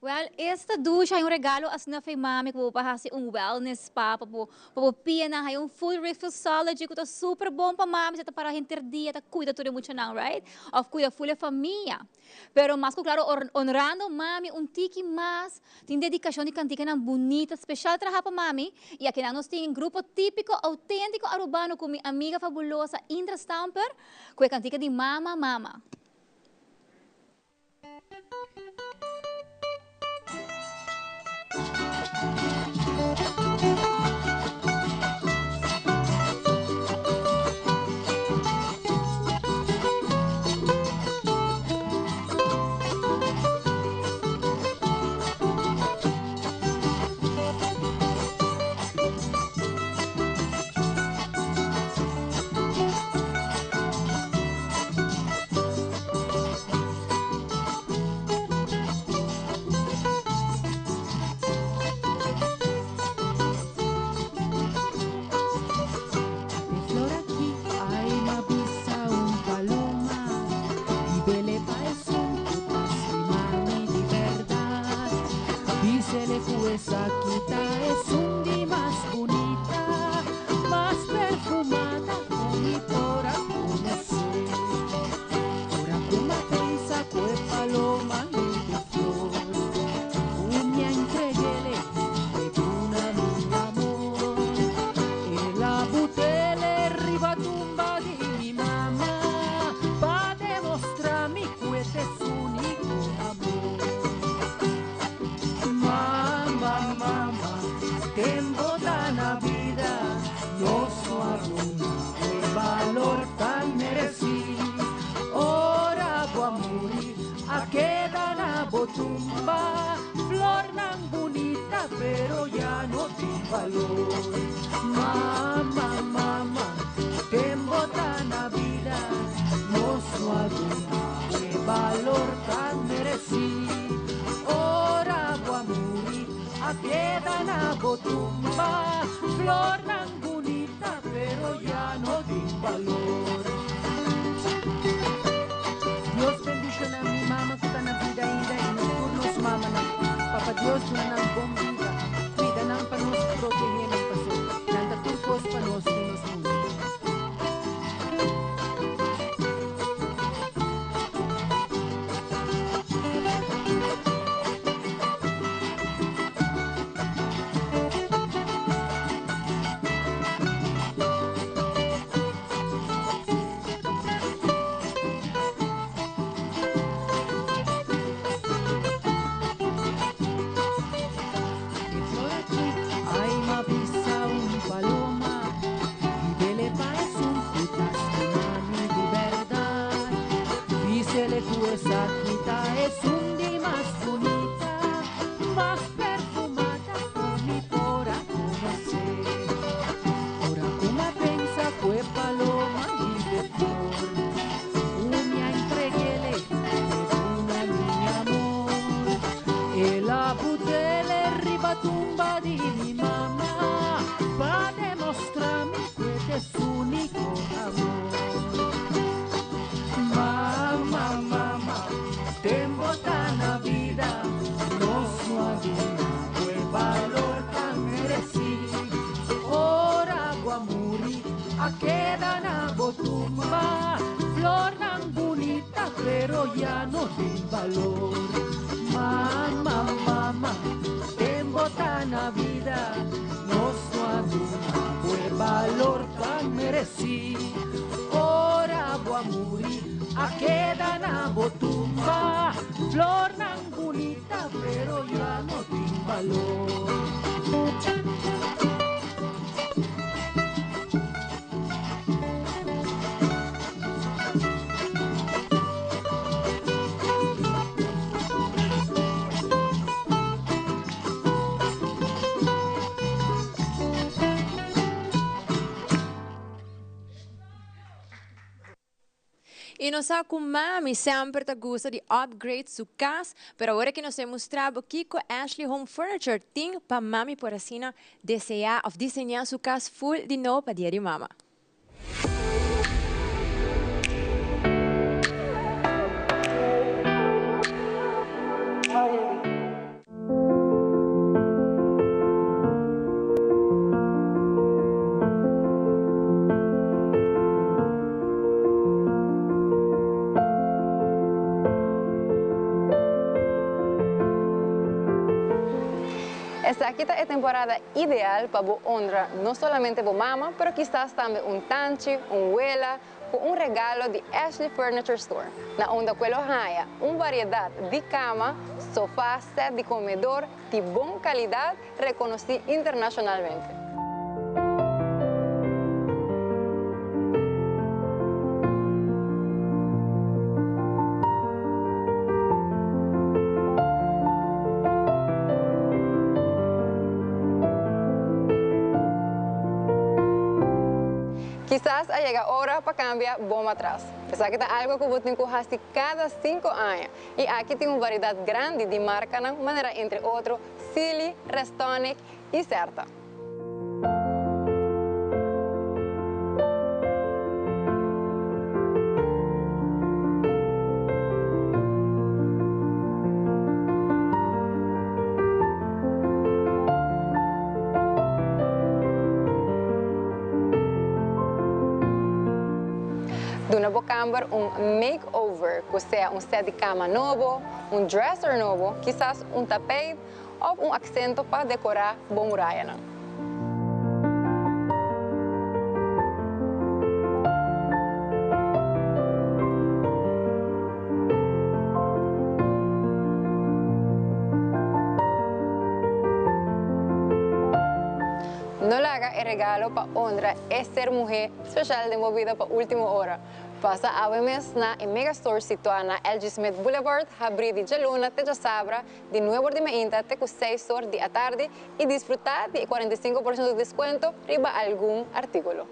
Wel, esta douche hay un regalo asina fey mami cu bo por haci un wellness spa pa bo pa bo pianan hay un full reflexology cu ta super bon pa mami si ta para henter dia ta cuida tur e muchanan right of cuida full e famia. Pero mas cu claro honrando mami un tiki mas tin dedicacion di canticanan bunita special traha pa mami y akinan nos tin grupo tipico autentico Arubano cu mi amiga fabulosa Indra Stamper cu e cantica di Mama Mama. balor. Y nos sa cu mami semper ta gusta di upgrade su cas, pero awor cu nos ta mustra bo kico Ashley Home Furniture tin pa mami por asina desea of diseña su cas full di nobo pa Dia di Mama. Esaki ta e temporada ideal pa bo honra no solamente bo mama, pero kisas tambe un tanchi, un wela, cu un regalo di Ashley Furniture Store, na unda cu e lo haya un variedad di cama, sofa, set di comedor di bon calidad reconoci internacionalmente. Kisas a yega ora pa cambia bo matras. Esaki ta algo cu bo tin cu haci cada cinco aña y aki tin un variedad grandi di marcanan manera entre otro Sealy, Restonic y Serta. Duna bo kamber un make-over, ku sea un set di kama nobo, un dresser nobo, kisas un tapijt òf un aksento pa dekorá bo murayanan. No laga e regalo pa honra e ser muhé special den bo bida pa ultimo ora. Pasa awe mes na e Mega Store situá na LG Smith Boulevard, habrí di djaluna te djasabra di nuebe or di mainta te ku seis or di atardi i disfrutá di e 45% di deskuento riba algun artíkulo.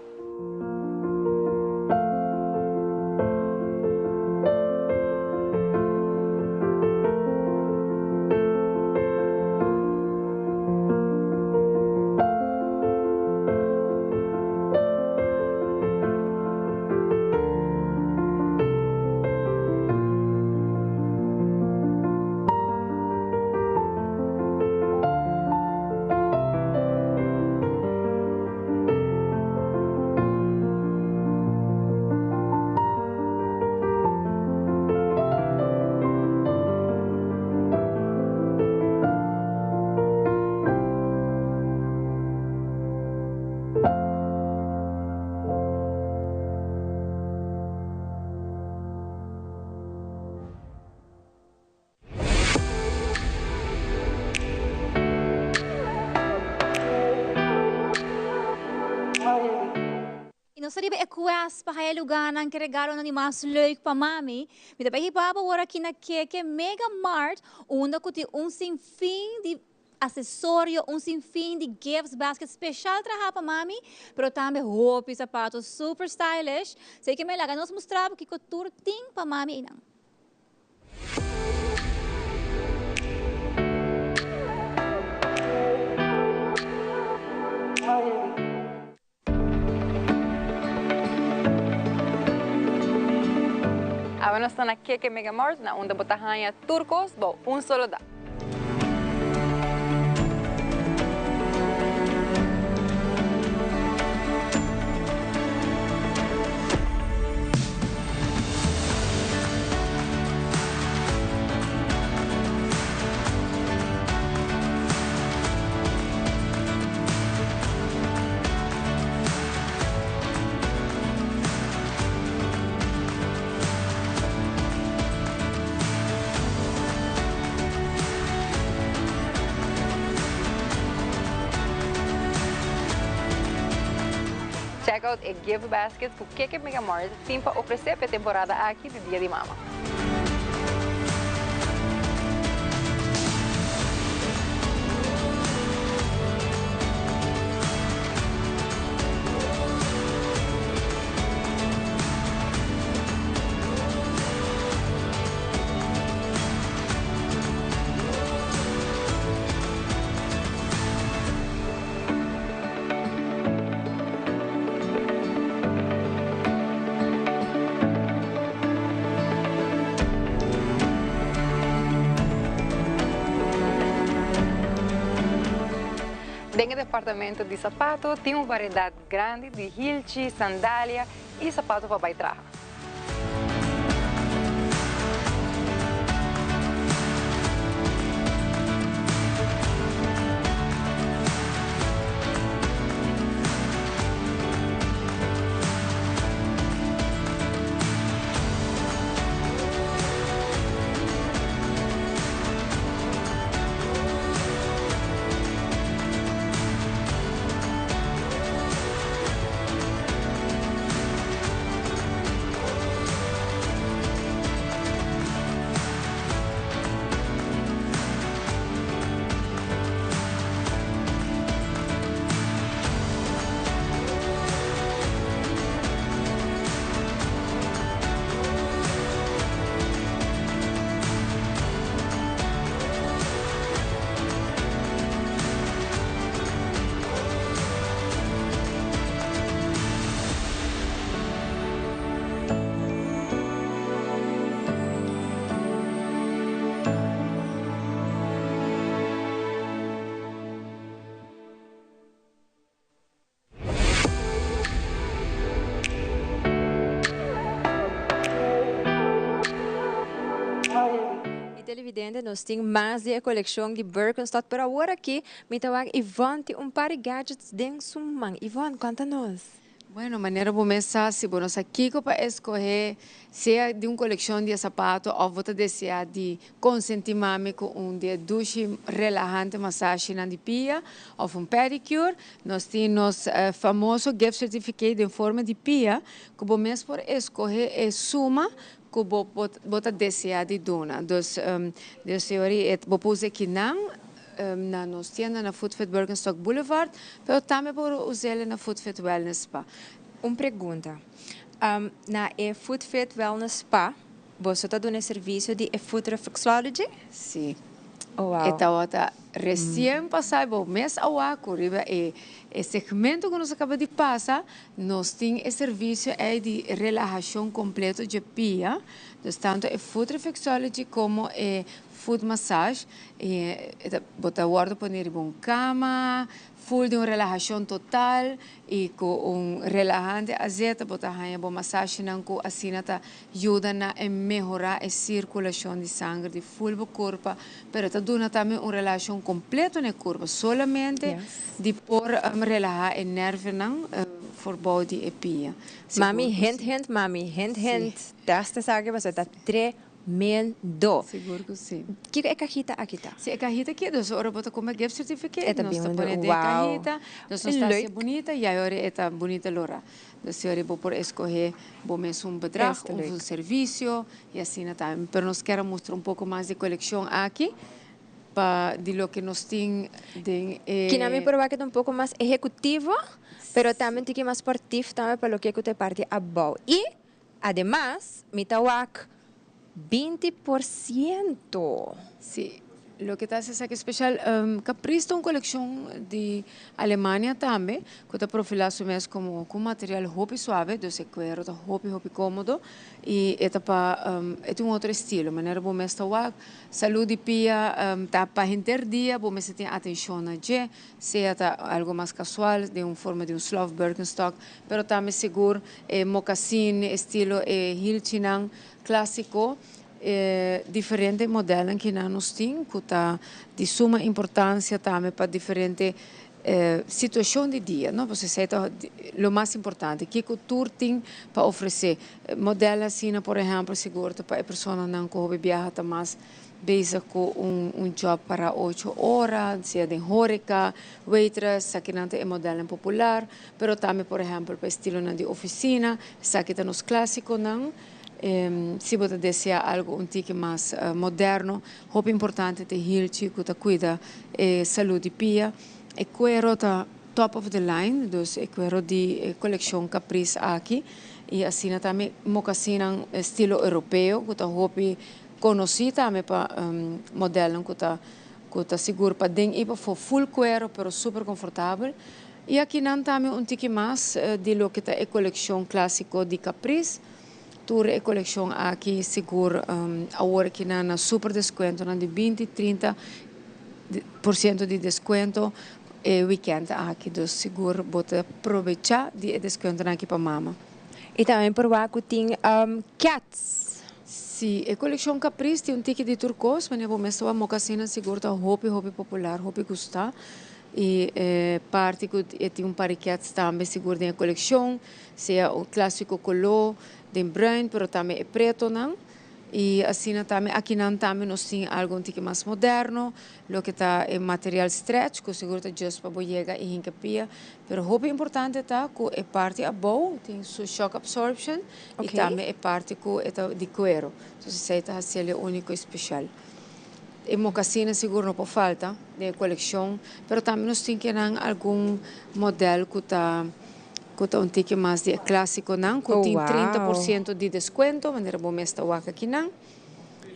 Y nos ta riba e quest pa haya lugarnan ke regalonan di mas leuk pa mami. Mi ta bay hiba bo awor aki na Keke Mega Mart unda cu tin un sinfin di asesorio, un sinfin di gifts basket special traha pa mami, pero tambe hopi zapato super stylish. Esey ke mi a laga nos mustra bo kico tur tin pa mami eynan. Awe nos ta na Keke Mega Mart na unda bo ta haña tur kos bou un solo dak. check out e gift baskets ku Keke Mega Mart tin pa ofresé pa e temporada aki di Dia di Mama. Den e departamento di sapato tin un variedat grandi di hilchi, sandalia i sapato pa bai traha. Y televidente, nos tin mas di e coleccion di Birkenstock, pero awor aki mi ta wak Yvonne tin un par di gadgets den su man. Yvonne, conta nos. Bueno, manera bo mes sa, si bo no sa kiko pa escoge, sea di un coleccion di e sapato of bo ta desea di consenti mami cu un di e dushi relahante masashinan di pia of un pedicure, nos tin nos famoso gift certificate den forma di pia cu bo mes por escoge e suma cu bo bo ta desea di duna. Dus, Dios señor, e bo por usa ekinan na nos tienda na Footfit Birkenstock Boulevard, pero tambe por us'el na Footfit Wellness Spa. Un pregunta. Na e Footfit Wellness Spa, boso ta duna e servicio di e foot reflexology? Si. Oh, wow. E tabata recien pasa, bo mes a wak cu riba e segmento cu nos a caba di pasa, Nos tin e servisio ei di relahashon kompleto dje pia, dus tantu e foot reflexology komo e foot massage. E ta bo ta wòrdu pone riba un kama, ful di un relahashon total i ku un relahante azeta bo ta haña bo masashenan ku asina ta yuda na e mehorá e sirkulashon di sanger di ful bo kurpa, pero ta duna tambe un relahashon kompleto na e kurpa, solamente di por relahá e nèrvionan for bou di e pia. Mami, hint hint mami, hint hint, tèst esaki pasobra ta tremendo. Sigur ku si. Kiko e kahita aki ta? Si, e kahita aki, dus ora bo ta kumpra gift certificate, E ta nos ta bin pone den e wow. kahita, dus nos ta hasi Leuk. bunita i ayora e ta bunita lora. Dus ora bo por escoge bo mes un bedrag Esta of leuk. un servicio y asina ta. Pero nos kier a mustra un poco mas di coleccion aki pa di loke nos tin den e. Kina mi por wak ta un poco mas ehecutivo, pero tambe un tiki mas sportief tambe pa loke cu ta e parti abou. Y ademas mi ta wak 20%. Sí, loke ta haci esaki special, Caprice ta un coleccion di Alemania tambe, cu ta profila su mes como cu material hopi suave, dus e cuero ta hopi hopi comodo y e ta pa, e tin un otro estilo, manera bo mes ta wak, salud di pia ta pa henter dia bo mester tin atencion na dje, sea ta algo mas casual den un forma di un slof Birkenstock, pero tambe sigur e mocasin, estilo e hilchinan Clásico, E diferente modelnan ki nan nos tin cu ta di suma importancia tambe pa diferente situacion di dia, no? Pasobra esey ta lo mas importante, kico tur tin pa ofrece. Model asina, por ehempel, sigur ta pa e personanan cu hopi biaha ta mas. bezig cu un job para 8 ora, sea den horeca, waitress, esakinan ta e modelnan popular, pero tambe por ehempel pa estilonan di oficina, esaki ta nos clasiconan. Si bo ta desea algo un tiki mas moderno, hopi importante ta e hielchi cu ta cuida e salud di pia. E cuero ta top of the line, dus e cuero di e coleccion Caprice aki y asina tambe mocasinnan estilo europeo cu ta hopi conoci tambe pa modelnan cu ta sigur pa den y pafo, full cuero pero super confortabel. Y akinan tambe un tiki mas di loke ta e coleccion clasico di Caprice. Tur e coleccion aki sigur awor aki na super descuento nan di 20, 30% di descuento e weekend aki. Dus sigur bo ta aprovecha di e descuento aki pa mama. Y tambe por wak tin keds. Si, e coleccion Caprice tin un tiki di tur cos, ma bo mes mocasina sigur ta hopi hopi popular, hopi gusta. Y parti cu tin un par di keds tambe sigur den coleccion, sea e clasico color di bruin, pero tambe e preto nan. Y asina tambe akinan tambe nos tin algo un tiki mas moderno, loke ta e material stretch, cu sigur ta just pa bo yega y hinca pia, pero hopi importante ta cu e parti abou tin su shock absorption y tambe e parti cu ta di cuero. Anto, esey ta haci'e unico y special. E mocasina sigur no por falta di coleccion, pero tambe nos tin cu algun modelo cu ta un tiki mas di clasico nan, cu tin 30% di descuento, manera bo mes ta wak akinan.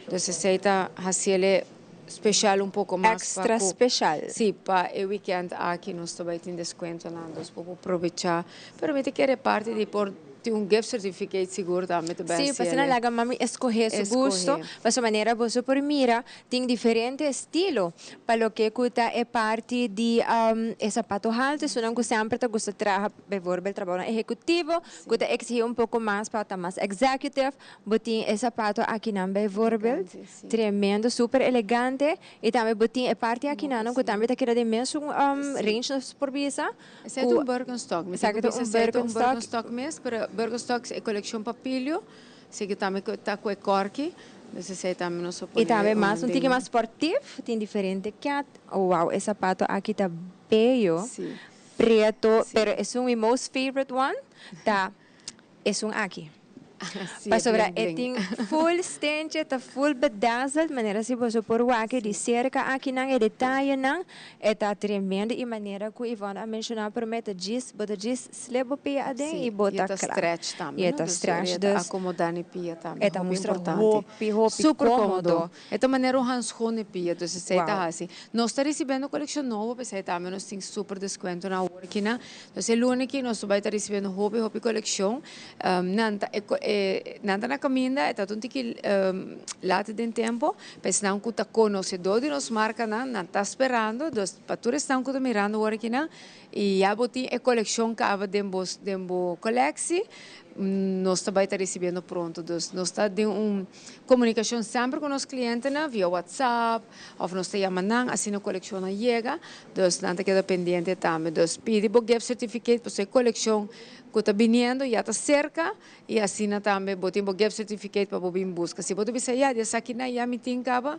Anto, esey ta haci'e special un poco mas. Extra special. Si, pa e weekend aki nos tambe tin descuento nan, dus por aprovecha. Pero mi ta kere parti di por tin un gift certificate sigur tambe tambe. Si, pa asina laga mami escoge su gusto, pa su manera bo por mira, tin diferente estilo. Pa loke ta e parti di e sapato halto, esnan cu semper ta gusta traha, bijvoorbeeld trabou ehecutivo, cu ta exigi un poco mas pa ta mas executive, bo tin e sapato akinan bijvoorbeeld, tremendo, super elegante, y tambe bo tin e parti akinan, cu tambe ta keda den mesun range nos por bisa. Esey ta un Birkenstock. Esey ta un Birkenstock. Birkenstock mes, pero Birkenstock e coleccion Papilio, esey tambe ta cu e corki. Dus esey tambe nos Y tambe mas un tiki mas sportivo, tin diferente keds. Oh, wow, e sapato aki ta bello. Preto, pero e un mi most favorite one, ta e un aki. Pasobra bling, e tin full steentje, ta full bedazzled, manera si bo por wak di cerca akinan e detayenan, e ta tremendo y manera cu Ivana a menciona prome, ta djis, bo ta djis slip bo pia aden y bo ta E ta cla. Stretch tambe. Y e ta Dus stretch, e ta dus acomoda na pia tambe. E ta Hopi mustra importante. Hopi, hopi Super comodo. Comodo. E ta manera un handschoen na pia, dus esey ta asina. Nos ta recibiendo coleccion nobo, pesey tambe nos tin super descuento na awor akinan. Dus e luna aki nos ta bay ta recibiendo hopi hopi coleccion. Nan ta na caminda, ta un tiki laat den tempo, pues nan cu ta conocedor di nos marca nan, nan ta esperando, dus pa tur esnan cu ta mirando awor akinan, y ya bo tin e coleccion caba den bo colectie, nos tambe ta recibiendo pronto. Dus nos ta den un comunicacion semper cu nos clientenan, via WhatsApp, of nos ta yama nan, asina e coleccion a yega, dus nan ta keda pendiente tambe. Dus pidi bo gift certificate, pa e coleccion cu ta biniendo, ya ta cerca, y asina tambe bo tin bo gift certificate pa bo bin busca. Si bo bisa, "Ya, esaki nan ya mi tin caba,"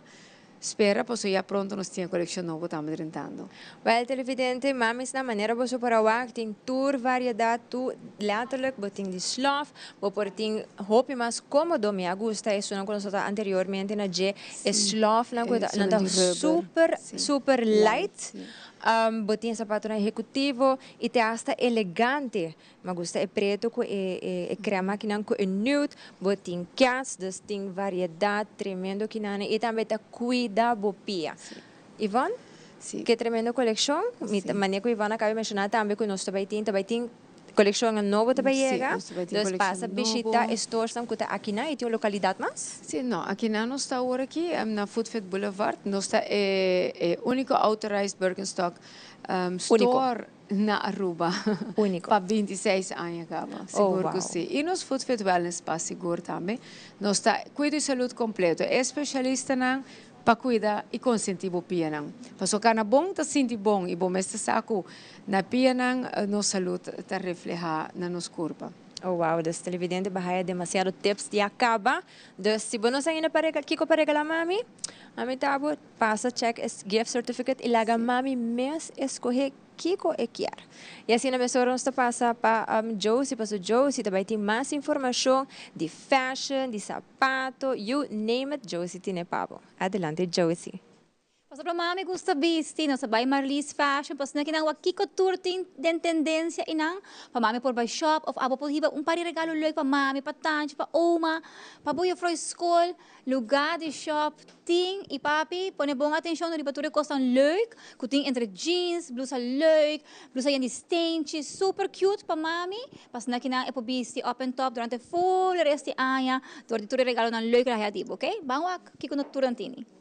spera, paso ya pronto nos tin coleccion nobo tambe drentando. Wel, televidente, mamis, na manera bo por wak, tin tur variedad, tur letterlijk, bo tin di slof, bo por tin hopi mas comodo, mi a gusta esun cu nos anteriormente na dje, e slof na E, nan ta di rubber. Super, super light. Bo tin sapato na ehecutivo y te hasta elegante. Mi gusta e preto cu e crema akinan cu e nude, bo tin keds, dus tin variedad tremendo akinan y tambe ta cuida bo pia. Ivonne? Si. Ki tremendo coleccion. Mi manera cu Ivonne a caba di menciona tambe cu nos tambe tin coleccion nobo tambe yega. Nos tambe tin Dus coleccion pasa bishita nobo. Stores cu ta akinan y tin un localidad mas? Si, no, akinan nos ta awor aki, na Food Fit Boulevard, nos ta e unico authorized Birkenstock store na Aruba. Unico. Pa 26 aña caba, sigur cu si. Y nos Food Fit Wellness Spa sigur tambe. Nos ta cuido di salud completo. Especialistanan pa cuida y consenti bo pianan. Paso cana bon ta sinti bon y bo mes sa cu na pianan nos salud ta refleha na nos curpa. Oh wow, dus televidente bo haya demasiado tips di a caba. Dus si bo no sa ainda pa rega kico pa regala mami, ami ta bo pasa check e gift certificate y laga mami mes escoge kico e kier. Y asina mesora nos ta pasa pa Josie, paso Josie ta bay tin mas informacion di fashion, di sapato, you name it, Josie tine pa bo. Adelante Josie. Pasobra mami gusta bisti, nos a bai Marlies Fashion pa asina ki nan wak kiko tur tin den tendencia einan, pa mami por bai shop of abo por hiba un par di regalo leuk pa mami, pa tanchi, pa oma, pa bo juffrouw school. Lugar di shop tin y papi pone bon atencion riba tur e cosnan leuk cu tin entre jeans, blusa leuk, blusa yen di steenchi, super cute pa mami, pa asina ki nan e por bisti up and top durante full e rest di aña dor di tur e regalonan leuk cu nan haya di bo, ok? Ban wak kiko no tur nan tini.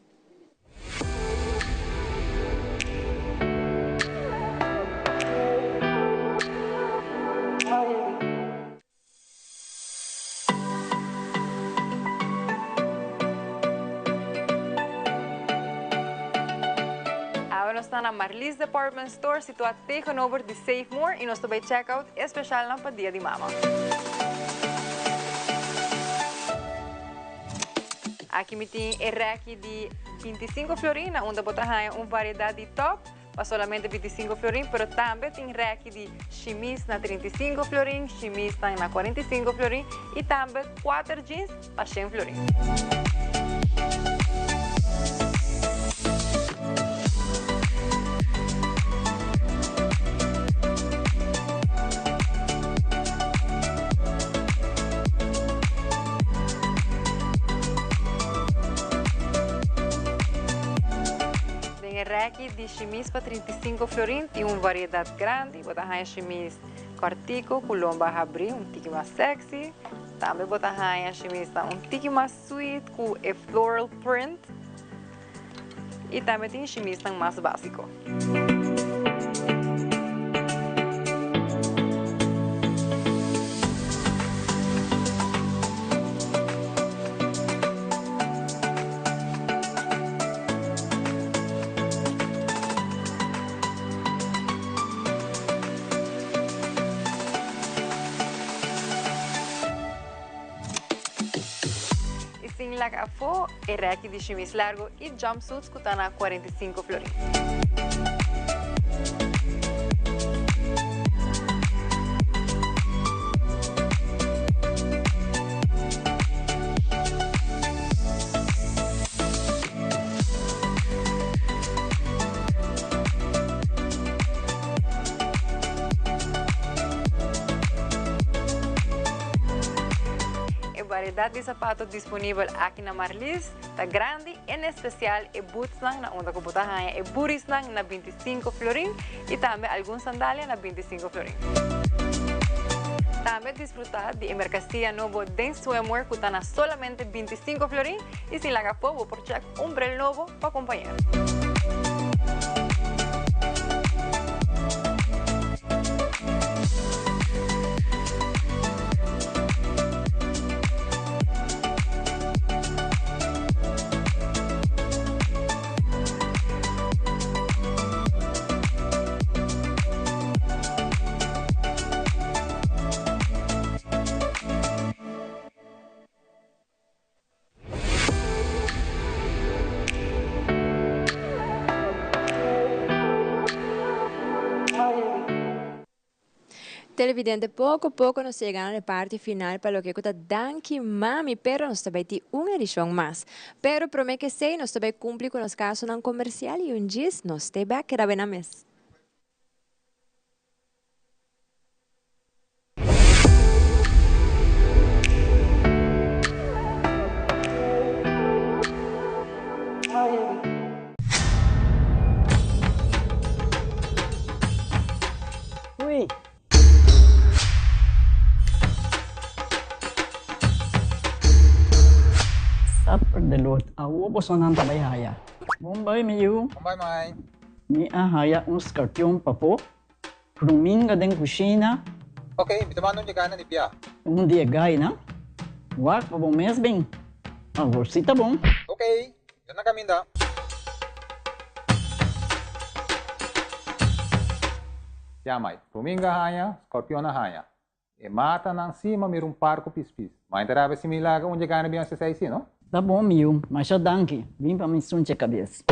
Awe nos ta na Marlies Department Store situá tegenover di Save More i nos ta bai check out e specialnan pa Dia di Mama. Aki mi tin e rèki di 25 florin na unda bo ta haña un variedat di tòp pa solamente 25 florin, pero tambe tin rèki di shimis na 35 florin, shimisnan na 45 florin i tambe kuater jeans pa shen florin. Den e rèki di shimis pa 35 florin tin un variedat grandi. Bo ta haña shimis kòrtiku ku lomba habrí, un tiki mas sèksi. Tambe bo ta haña shimisnan un tiki mas sweet ku e floral print. I tambe tin shimisnan mas básiko. I sin laga afó e rèki di shimis largu i jumpsuits ku ta na 45 florin. E variedat di sapato disponibel aki na Marlies ta grandi, en espesial e bootsnan na unda ku bo ta haña e burisnan na 25 florin i tambe algun sandalia na 25 florin. Tambe disfruta di e merkasia nobo den swimwear ku ta na solamente 25 florin i sin laga afó bo por chèk un bril nobo pa kompañero. Televidente, poco poco nos ta yegando na e parti final pa loke cu ta Danki Mami, pero nos ta bay tin un edicion mas. Pero prome cu esey nos ta bay cumpli cu nos casonan comercial y un djis nos ta bek keda bena mes. Ui. Supper de lot. Awo bosonan ta bai haya. Bon bai mi yu. Bon bai mai. Mi a haya un skarpion papo. Pruminga den kushina. Ok, mi ta manda un di gainan di bia. Un di e gainan? Wak pa bo mes bin. Awor si ta bon. Ok, mi ta na kaminda. Ya mai, pruminga haña, skorpion a haña. E matanan sí m'a mira un par ku pispis. Ma e ta rabia si mi laga un dje gana bin hasi esei sí, no? Ta bon mi yu, masha danki. Bin pa mi sunche kabes.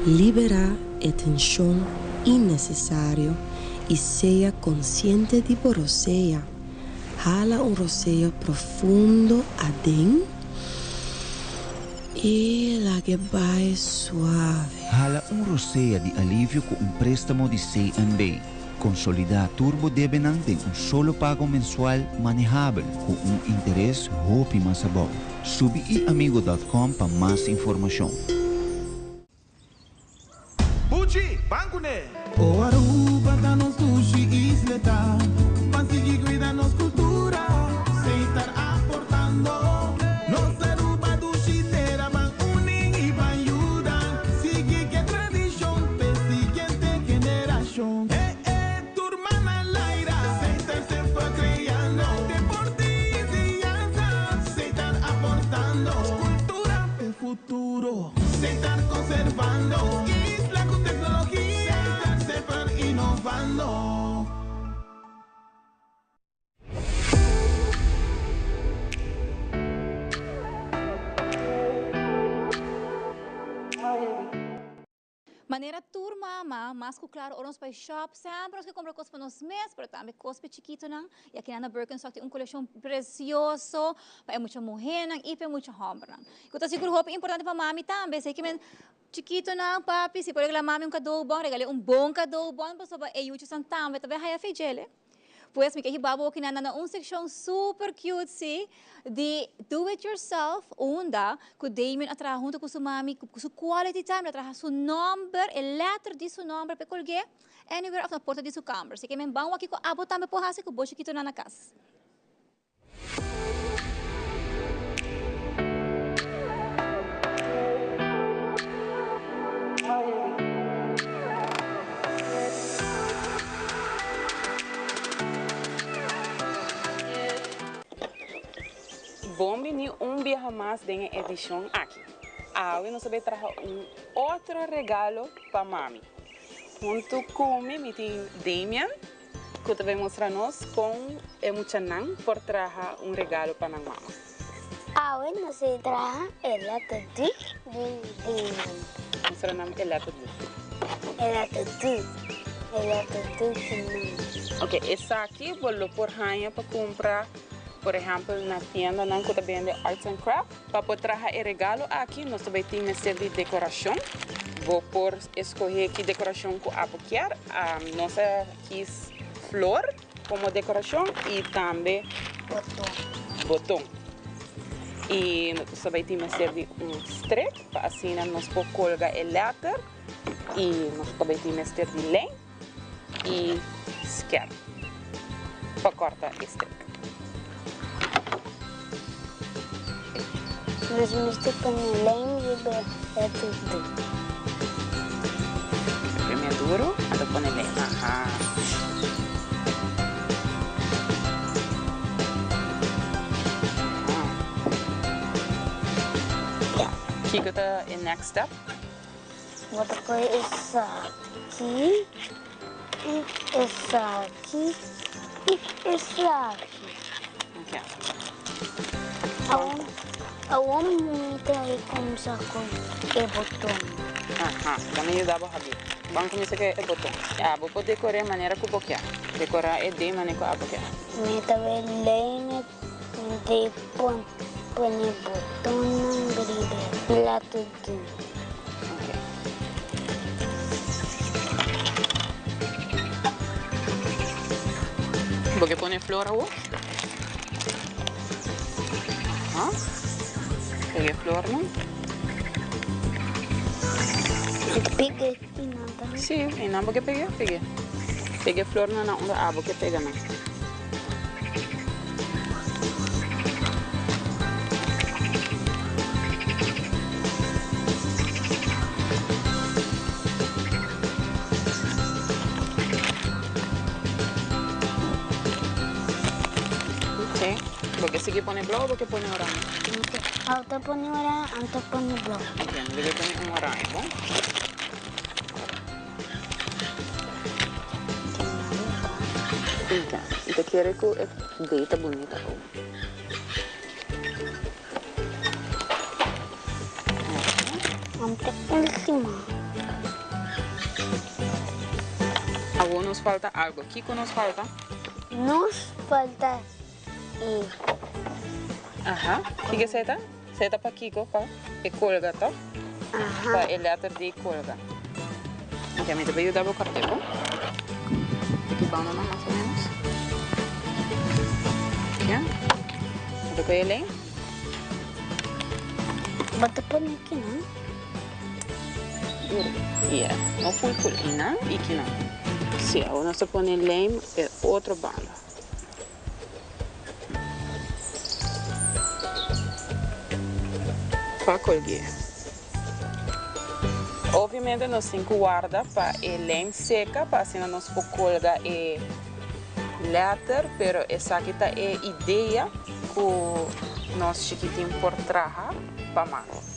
Liberá e tenshon innesesario i sea konsiente di bo rosea. Hala un rosea profundo aden i lag'e bai suave. Hala un rosea di alivio ku un préstamo di CNB. Konsolidá tur bo debenan den un solo pago mensual manehabel ku un interes hopi mas abou. Subi iamigo dòt kòm pa mas informashon. Buchi, ban kuné! O Aruba ta nos dushi isleta, ban sigui cuida nos cultura, Setar aportando. Nos Aruba dushi tera, ban uni y ban yuda, sigui ke tradicion p'e siguiente generacion. E e tur man al aire, Setar semper creando, deporte y enseñanza, Setar aportando, cultura p'e futuro. Setar conservando, isla cu tecnologia, Setar semper innovando. Manera tur mama, mas ku klaro ora nos bai shop, semper nos ke kumpra kos pa nos mes, pero tambe kos pa e chikitonan. I akinan na Birkenstock tin un kolekshon presioso pa e mucha muhénan i pa e mucha hòmbernan. Ku ta sigur hopi importante pa mami tambe, esei ke men chikitonan, papi, si por regala mami un kadó bon, regal'é un bon kadó bon pasobra e yuchinan tambe ta bai haya feijele. Pues mi ke hiba bo kinan na un sekshon super cute si di do it yourself unda ku Damien a traha hunto ku su mami ku su quality time el a traha su nomber e letter di su nomber pa e kolg'é anywhere of na porta di su kamber. Si ke men ban wak kiko abo tambe por hasi ku bo chikitonan na kas. Bon bini un biaha mas den e edishon aki. Awe nos a bay traha un otro regalo pa mami. Hunto cu mi mi tin Damian. Ku ta bay mustra nos kon e muchanan por traha un regalo pa nan mama. Awe nos a traha e letter D di Damian. Mustra nan e letter D. E letter D. E letter D di mama. Ok, esaki bo lo por haña pa kumpra, por ehèmpel, na tiendanan ku ta bende arts and craft. Pa por traha e regalo aki nos ta bay tin mester di decoracion. Bo por escoge ki decoracion cu abo kier. Nos a kies flor como decoracion y tambe boton. Y nos ta bay tin mester di un strik pa asina nos por colga e letter y nos ta bay tin mester di lijm y skerp pa corta e strik. Nos mester pone lijm riba e letter D. Primi duro, anto pone lijm. Aha. Kiko ta e next step? Bo ta kohe esaki i esaki i esaki. Ok. Awor mi ta kumsa ku e boton. Aha, dan mi yuda bo habi. Ban kumsa ku e boton. Abo por dekor'é manera ku bo kier. Dekorá e den manera ku abo kier. Mi ta bai lei mi ta pone botonnan riba e plato di. Bo ke pone flor awor? Aha. Pega e flornan. Pega e nan tambe? Sí, e nan bo ke pega, pega. Pega e flornan na unda abo ke pega nan. sigui pone blou o bo ke pone oranje? Abo ta pone oranje, ami ta pone blou. Ok, mi ta bai pone un oranje, bon? Ok, mi ta kere ku e D ta bunita ook. Ami ta ultimo. Awor nos falta algo. Kiko nos falta? Nos falta e. Aha. Kiko esei ta? Esei ta pa kiko? Pa e kolga, to? Aha. Pa e letter di kolga. Ok, mi ta bai yuda bo kòrt'é, bon? Aki banda nan mas o ménos. Ya. Bo ta kohe e lei? Bo ta pone aki nan? Duro. Yeah. No full full. Einan i kinan. Sí, awor nos ta pone lijm e otro banda. Pa colgu'é. Obviamente nos tin cu warda pa e lijm seca pa asina nos por colga e letter, pero esaki ta e idea cu nos chikitin por traha pa mas.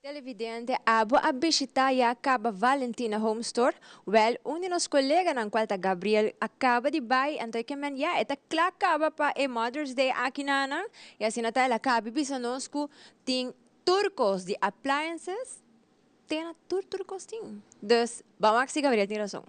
Televidente, abo a bishita ya caba Valentina Home Store? Wel, un di nos coleganan cual ta Gabriel a caba di bay, anto e ke men ya e ta cla caba pa e Mother's Day aki na nan, y asina ta el a caba y bisa nos cu tin tur cos di appliances, te na tur tur cos tin. Dus, ban wak si Gabriel tin razon.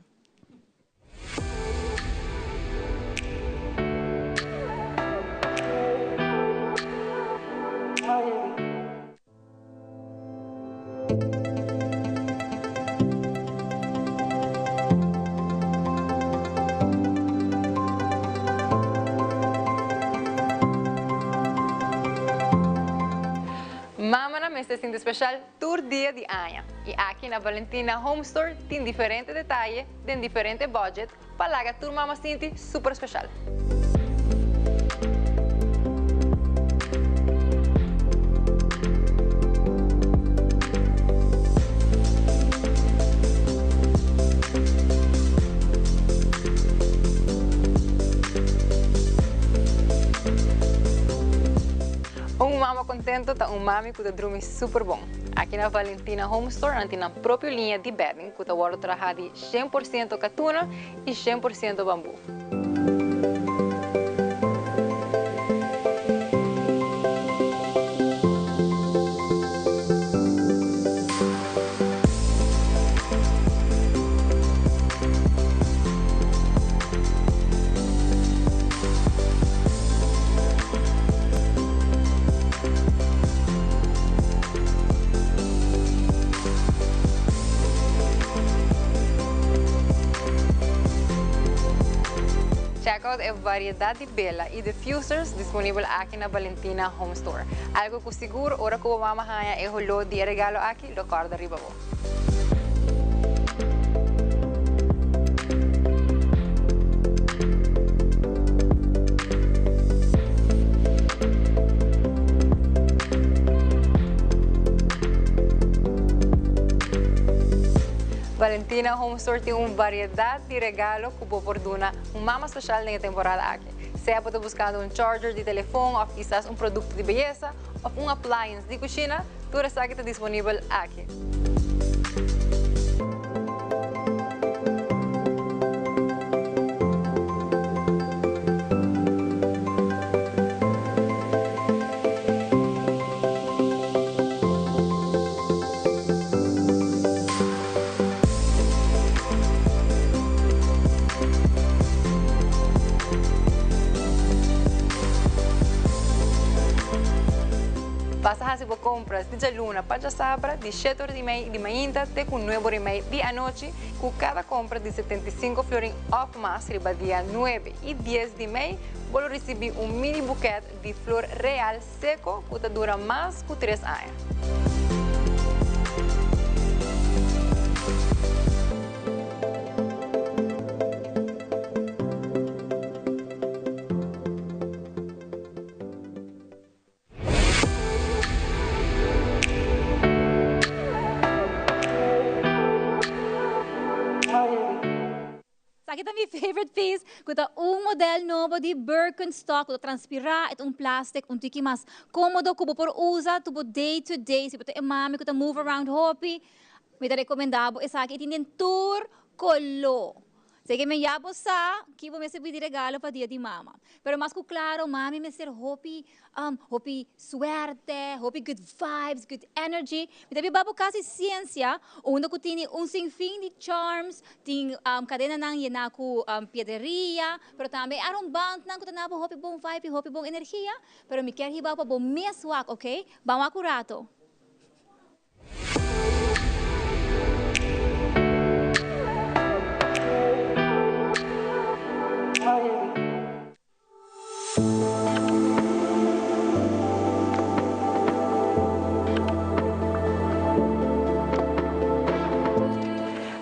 Mamanan mester sinti special tur dia di aña y aki na Valentina Home Store tin diferente detaye den diferente budget pa laga tur mama sinti super special. Un mama contento ta un mami cu ta drumi super bon. Aki na Valentina Home Store nan tin nan propio liña di bedding cu ta wordo traha di 100% katuna y 100% bambu. Check out e variedad di bela y diffusers disponibel aki na Valentina Home Store. Algo cu sigur ora cu bo mama haña e holó di e regalo aki lo corda riba bo. Valentina Home Store tin un variedad di regalo cu bo por duna un mama special den e temporada aki. Sea bo ta buscando un charger di telefon of kisas un producto di beyesa of un appliance di cushina, tur esaki ta disponibel aki. Basta hasi bo. compras di djaluna pa djasabra di shete ora di mei di mainta te ku nuebe ora i mei di anochi ku kada kompra di 75 florin òf mas riba dia nuebe i dies di mei bo lo risibí un mini bukèt di flor real seko ku ta dura mas ku tres aña. Esaki ta mi favorite piece, cu ta un model nobo di Birkenstock cu ta transpira, e ta un plastic un tiki mas comodo cu bo por usa tu bo day to day, si bo ta e mami cu ta move around hopi, mi ta recomenda bo esaki, e tin den tur colo. Seke men ya bo sa ki bo mester pidi regalo pa dia di mama. Pero mas ku klaro mami mester hopi hopi suerte, hopi good vibes, good energy. Mi ta biba bo kas di siensia unda ku tini un sinfin di charms, tin kadenanan yená ku piedreria, pero tambe e armbandnan ku ta na bo hopi bon vibe i hopi bon energia. Pero mi kier hiba bo pa bo mes wak, oke? Ban wak un rato.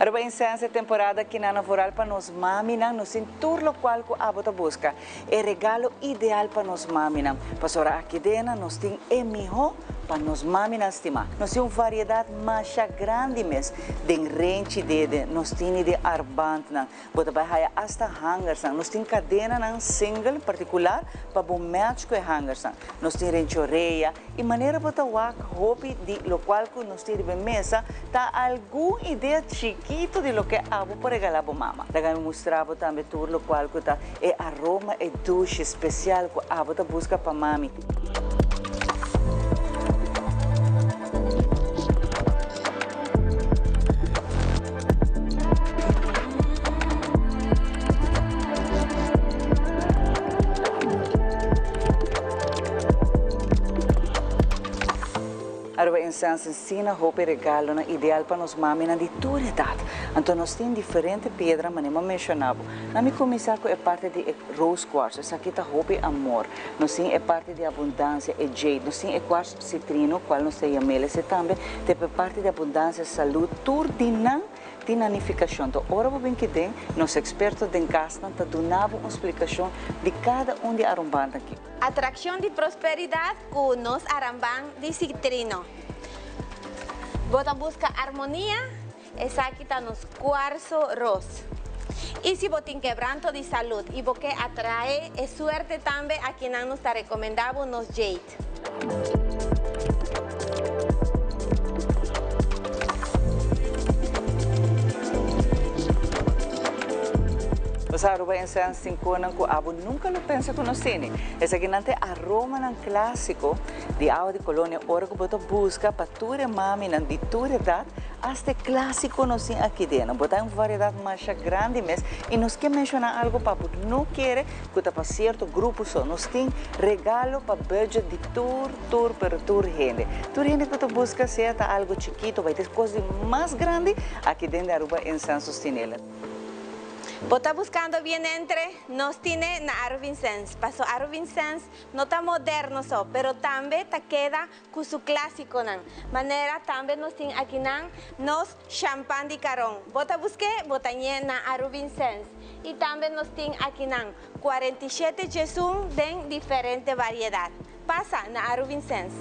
Aruba Incense e temporada kinan vooral pa nos maminan nos tin tur locual cu abo ta busca. E regalo ideal pa nos maminan. Pasobra aki dena nos tin e miho pa nos maminan stima. Nos tin un variedad masha grandi mes den renchi dede, nos tini den arbandnan, bo ta bai haya hasta hangersnan. Nos tin cadenanan single particular pa bo match cu e hangersnan. Nos tin renchi orea y manera bo ta wak hopi di locual cu nos tin riba e mesa ta algun idea chikito di loke abo por regala bo mama. Laga mi mustra bo tambe tur locual cu ta E aroma e dushi special cu abo ta busca pa mami. Aruba Incense ensina hopi regalonan ideal pa nos maminan di tur edad. Anto nos tin diferente piedra manera mi a menciona bo. Na mi kuminsá ku e parti di e rose quartz, esaki ta hopi amor. Nos tin e parti di abundansia, e jade. Nos tin e quartz citrino, kual nos ta yam'el. Esei tambe ta e parti di abundansia, salud. Tur di nan tin nan nifikashon. Ta ora bo bin kiden, nos eksperto den kasnan ta duna bo un splikashon di kada un di arumbannan aki. Atrakshon di prosperidat ku nos aramban di citrino. Bo ta buska armonia? Esaki ta nos cuarzo ros. Y si bo tin quebranto di salud y bo ke atrae e suerte tambe akinan nos ta recomenda bo nos jade. Nos Aruba Incense tin konan ku abo nunka lo pensa ku nos tene. Esakinan ta e aromanan klásiko di awa di kolonia ora ku bo ta buska pa tur e maminan di tur edat Hasta e clásico nos tin aki den. Bo ta un variedad masha grandi mes y nos ke menciona algo pa bo no kere cu ta pa cierto grupo so. Nos tin regalo pa budget di tur, tur, pero tur hende. Tur hende cu ta busca sea ta algo chikito bay ta cos di mas grandi aki den di Aruba en San Sostinele. Bo ta buscando bien entre nos tine na Aruvincens. Paso Aruvincens no ta moderno so, pero tambe ta keda Ku su klásikonan. Manera tambe nos tin akinan nos shampan di karon. Bo ta busk'é, bo ta ñe na Arubinsens. I tambe nos tin akinan 47 djesun den diferente variedat. Pasa na Arubinsens.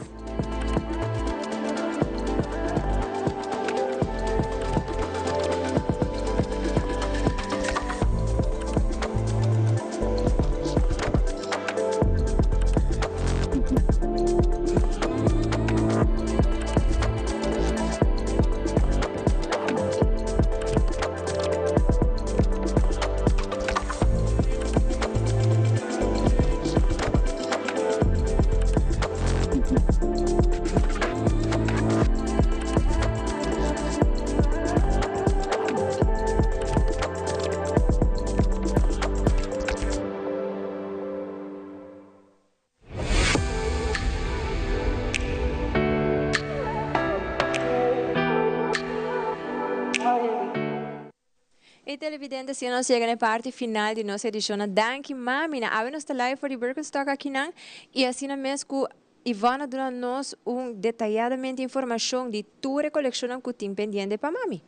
E televidente, si nos yega na e parti final di nos edicion Danki Mami. Na awe nos ta live for di Birkenstock akinan y asina mes cu Ivana duna nos un detayadamente informacion di tur e coleccionnan cu tin pendiente pa mami.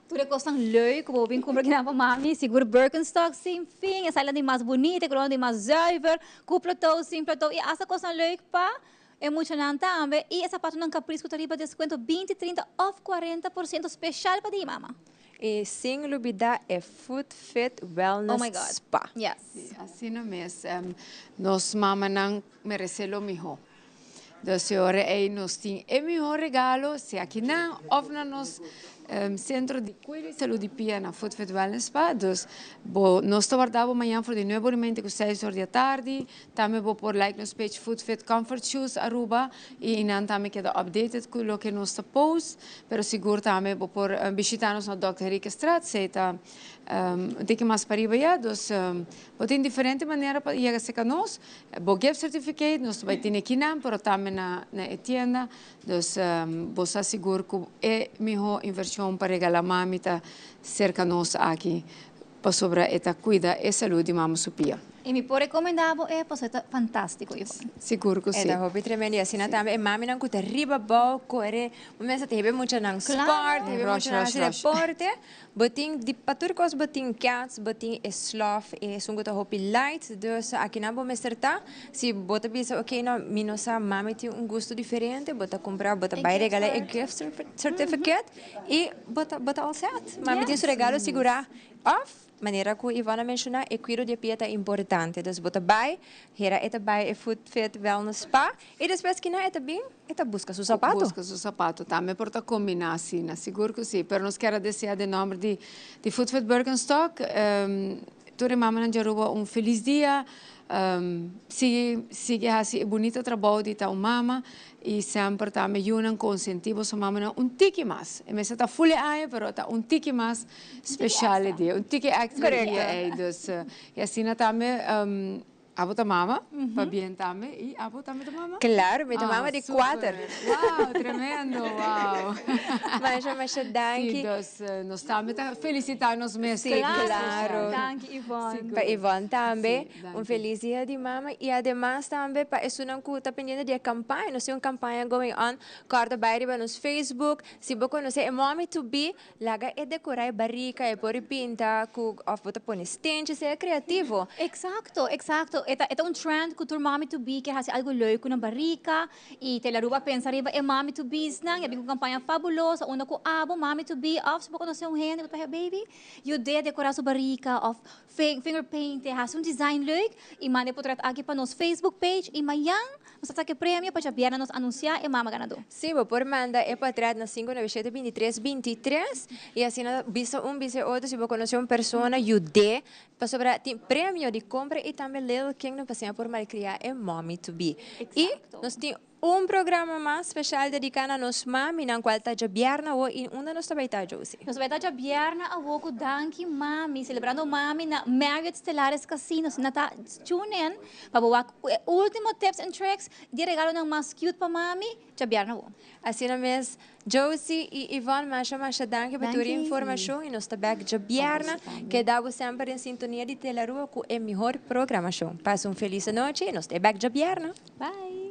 Tur e cosnan leuk cu bo bin cumpra akinan pa mami, sigur Birkenstock sin fin, esainan di mas bunita, e colornan di mas zuiver, cu plateau, sin plateau y hasta cosnan leuk pa e muchanan tambe y e zapatonan Caprice cu ta riba descuento 20, 30 of 40% special pa di mama. Y sin lubida e Foot Fit Wellness Oh my God. Spa. Yes. Si, asina mes. Nos mamanan merece lo miho. Dus e ora ey nos tin e miho regalo, sea akinan of na nos centro di cuido y salud di pia na Foot Fit Wellness Spa. Dus bo nos ta warda bo mañan for di nuebe ora y meinti cu seis or di atardi. Tambe bo por like nos page Foot Fit Comfort Shoes Aruba y eynan tambe keda updated cu loke nos ta post. Pero sigur tambe bo por bishita nos na Dòkter Henriquezstraat, esey ta un tiki mas pariba ya. Dus bo tin diferente manera pa yega cerca nos. Bo gift certificate nos ta bay tene kinan pero tambe na e tienda. Dus bo sa sigur cu e miho inversion pa regala mami ta cerca nos aki pasobra e ta cuida e salud di mama su pia. Y mi por recomenda bo e pasobra e ta fantastico, Yvonne. Sigur cu si. E ta hopi tremendo y asina tambe e maminan cu ta riba bou core bo mester ta hebe muchanan sport, hebe muchanan haci deporte. Bo tin di pa tur cos bo tin cats, bo tin e slof, e esun cu ta hopi light, dus akinan bo mester ta. Si bo ta bisa ok no mi no sa mami tin un gusto diferente, bo ta cumpra, bo ta bay regala e gift certificate y bo ta bo ta all set. Mami tin su regalo sigura of manera cu Ivonne a menciona e cuido di e pia ta importante, dus bo ta bay hera e ta bay e foot fit wellness spa y despues kinan e ta bin E ta buska su sapato. Buska su sapato tambe por ta kombiná asina, sigur ku si. Pero nos kier a deseá den nòmber di di Footfit Birkenstock tur e mamanan di Aruba un felis dia. Sigui sigui hasi e bunita trabou di ta un mama i semper tambe yunan konsentí boso mamanan un tiki mas. E mester ta ful e aña pero ta un tiki mas speshal e dia, un tiki èkstra e dia ei. Dus i asina tambe. Abo ta mama? Pabien tambe. Y abo tambe ta mama? Claro, mi ta mama di cuater. Wow, tremendo, wow. Masha, masha danki. Si, dus nos tambe ta felicita nos mes. Si, claro. Danki Yvonne. Pa Yvonne tambe. Un feliz dia di mama. Y ademas tambe pa esunnan cu ta pendiente di e campaña. Nos tin un campaña going on. Corda bay riba nos Facebook. Si bo conoce e mommy to be, Laga e decorá e barrica, e por pinta cu of bo ta pone stenchi, sea creativo. Exacto, exacto. E ta e ta un trend cu tur mami to be kier haci algo leuk cu nan barrica y Telaruba a pensa riba e mami to be's-nan y a bin cu un campaña fabuloso unda cu abo mami to be of si bo conoce un hende cu ta baby yud'é decora su barrica of finger paint e haci un design leuk y manda e potret aki pa nos Facebook page y mañan Nos ta saka e premio pa djabièrnè nos anunsiá e mama ganadó. Sí, bo por manda e potret na 597 23 23 i asina bisa un bisa e otro si bo konosé un persona yud'é pasobra tin premio di kompra i tambe Little Kingdom pa siña por malkriá e mommy to be. I nos tin un programa mas speshal dediká na nos maminan kual ta djabièrnè awo i unda nos ta bai ta Josie? Nos ta bai ta djabièrnè awo ku Danki Mami, selebrando Mami na Marriott Stellaris Casino. Asina ta tune in Pa bo wak e ultimo tips and tricks di regalonan mas cute pa mami, djabièrnè bo. Asina mes, Josie y Yvonne masha masha danki pa tur e informacion y nos ta bek djabièrnè. Keda bo semper den sintonia di Telarua cu e mihor programacion. Pasa un feliz anochi y nos ta e bek djabièrnè. Bye!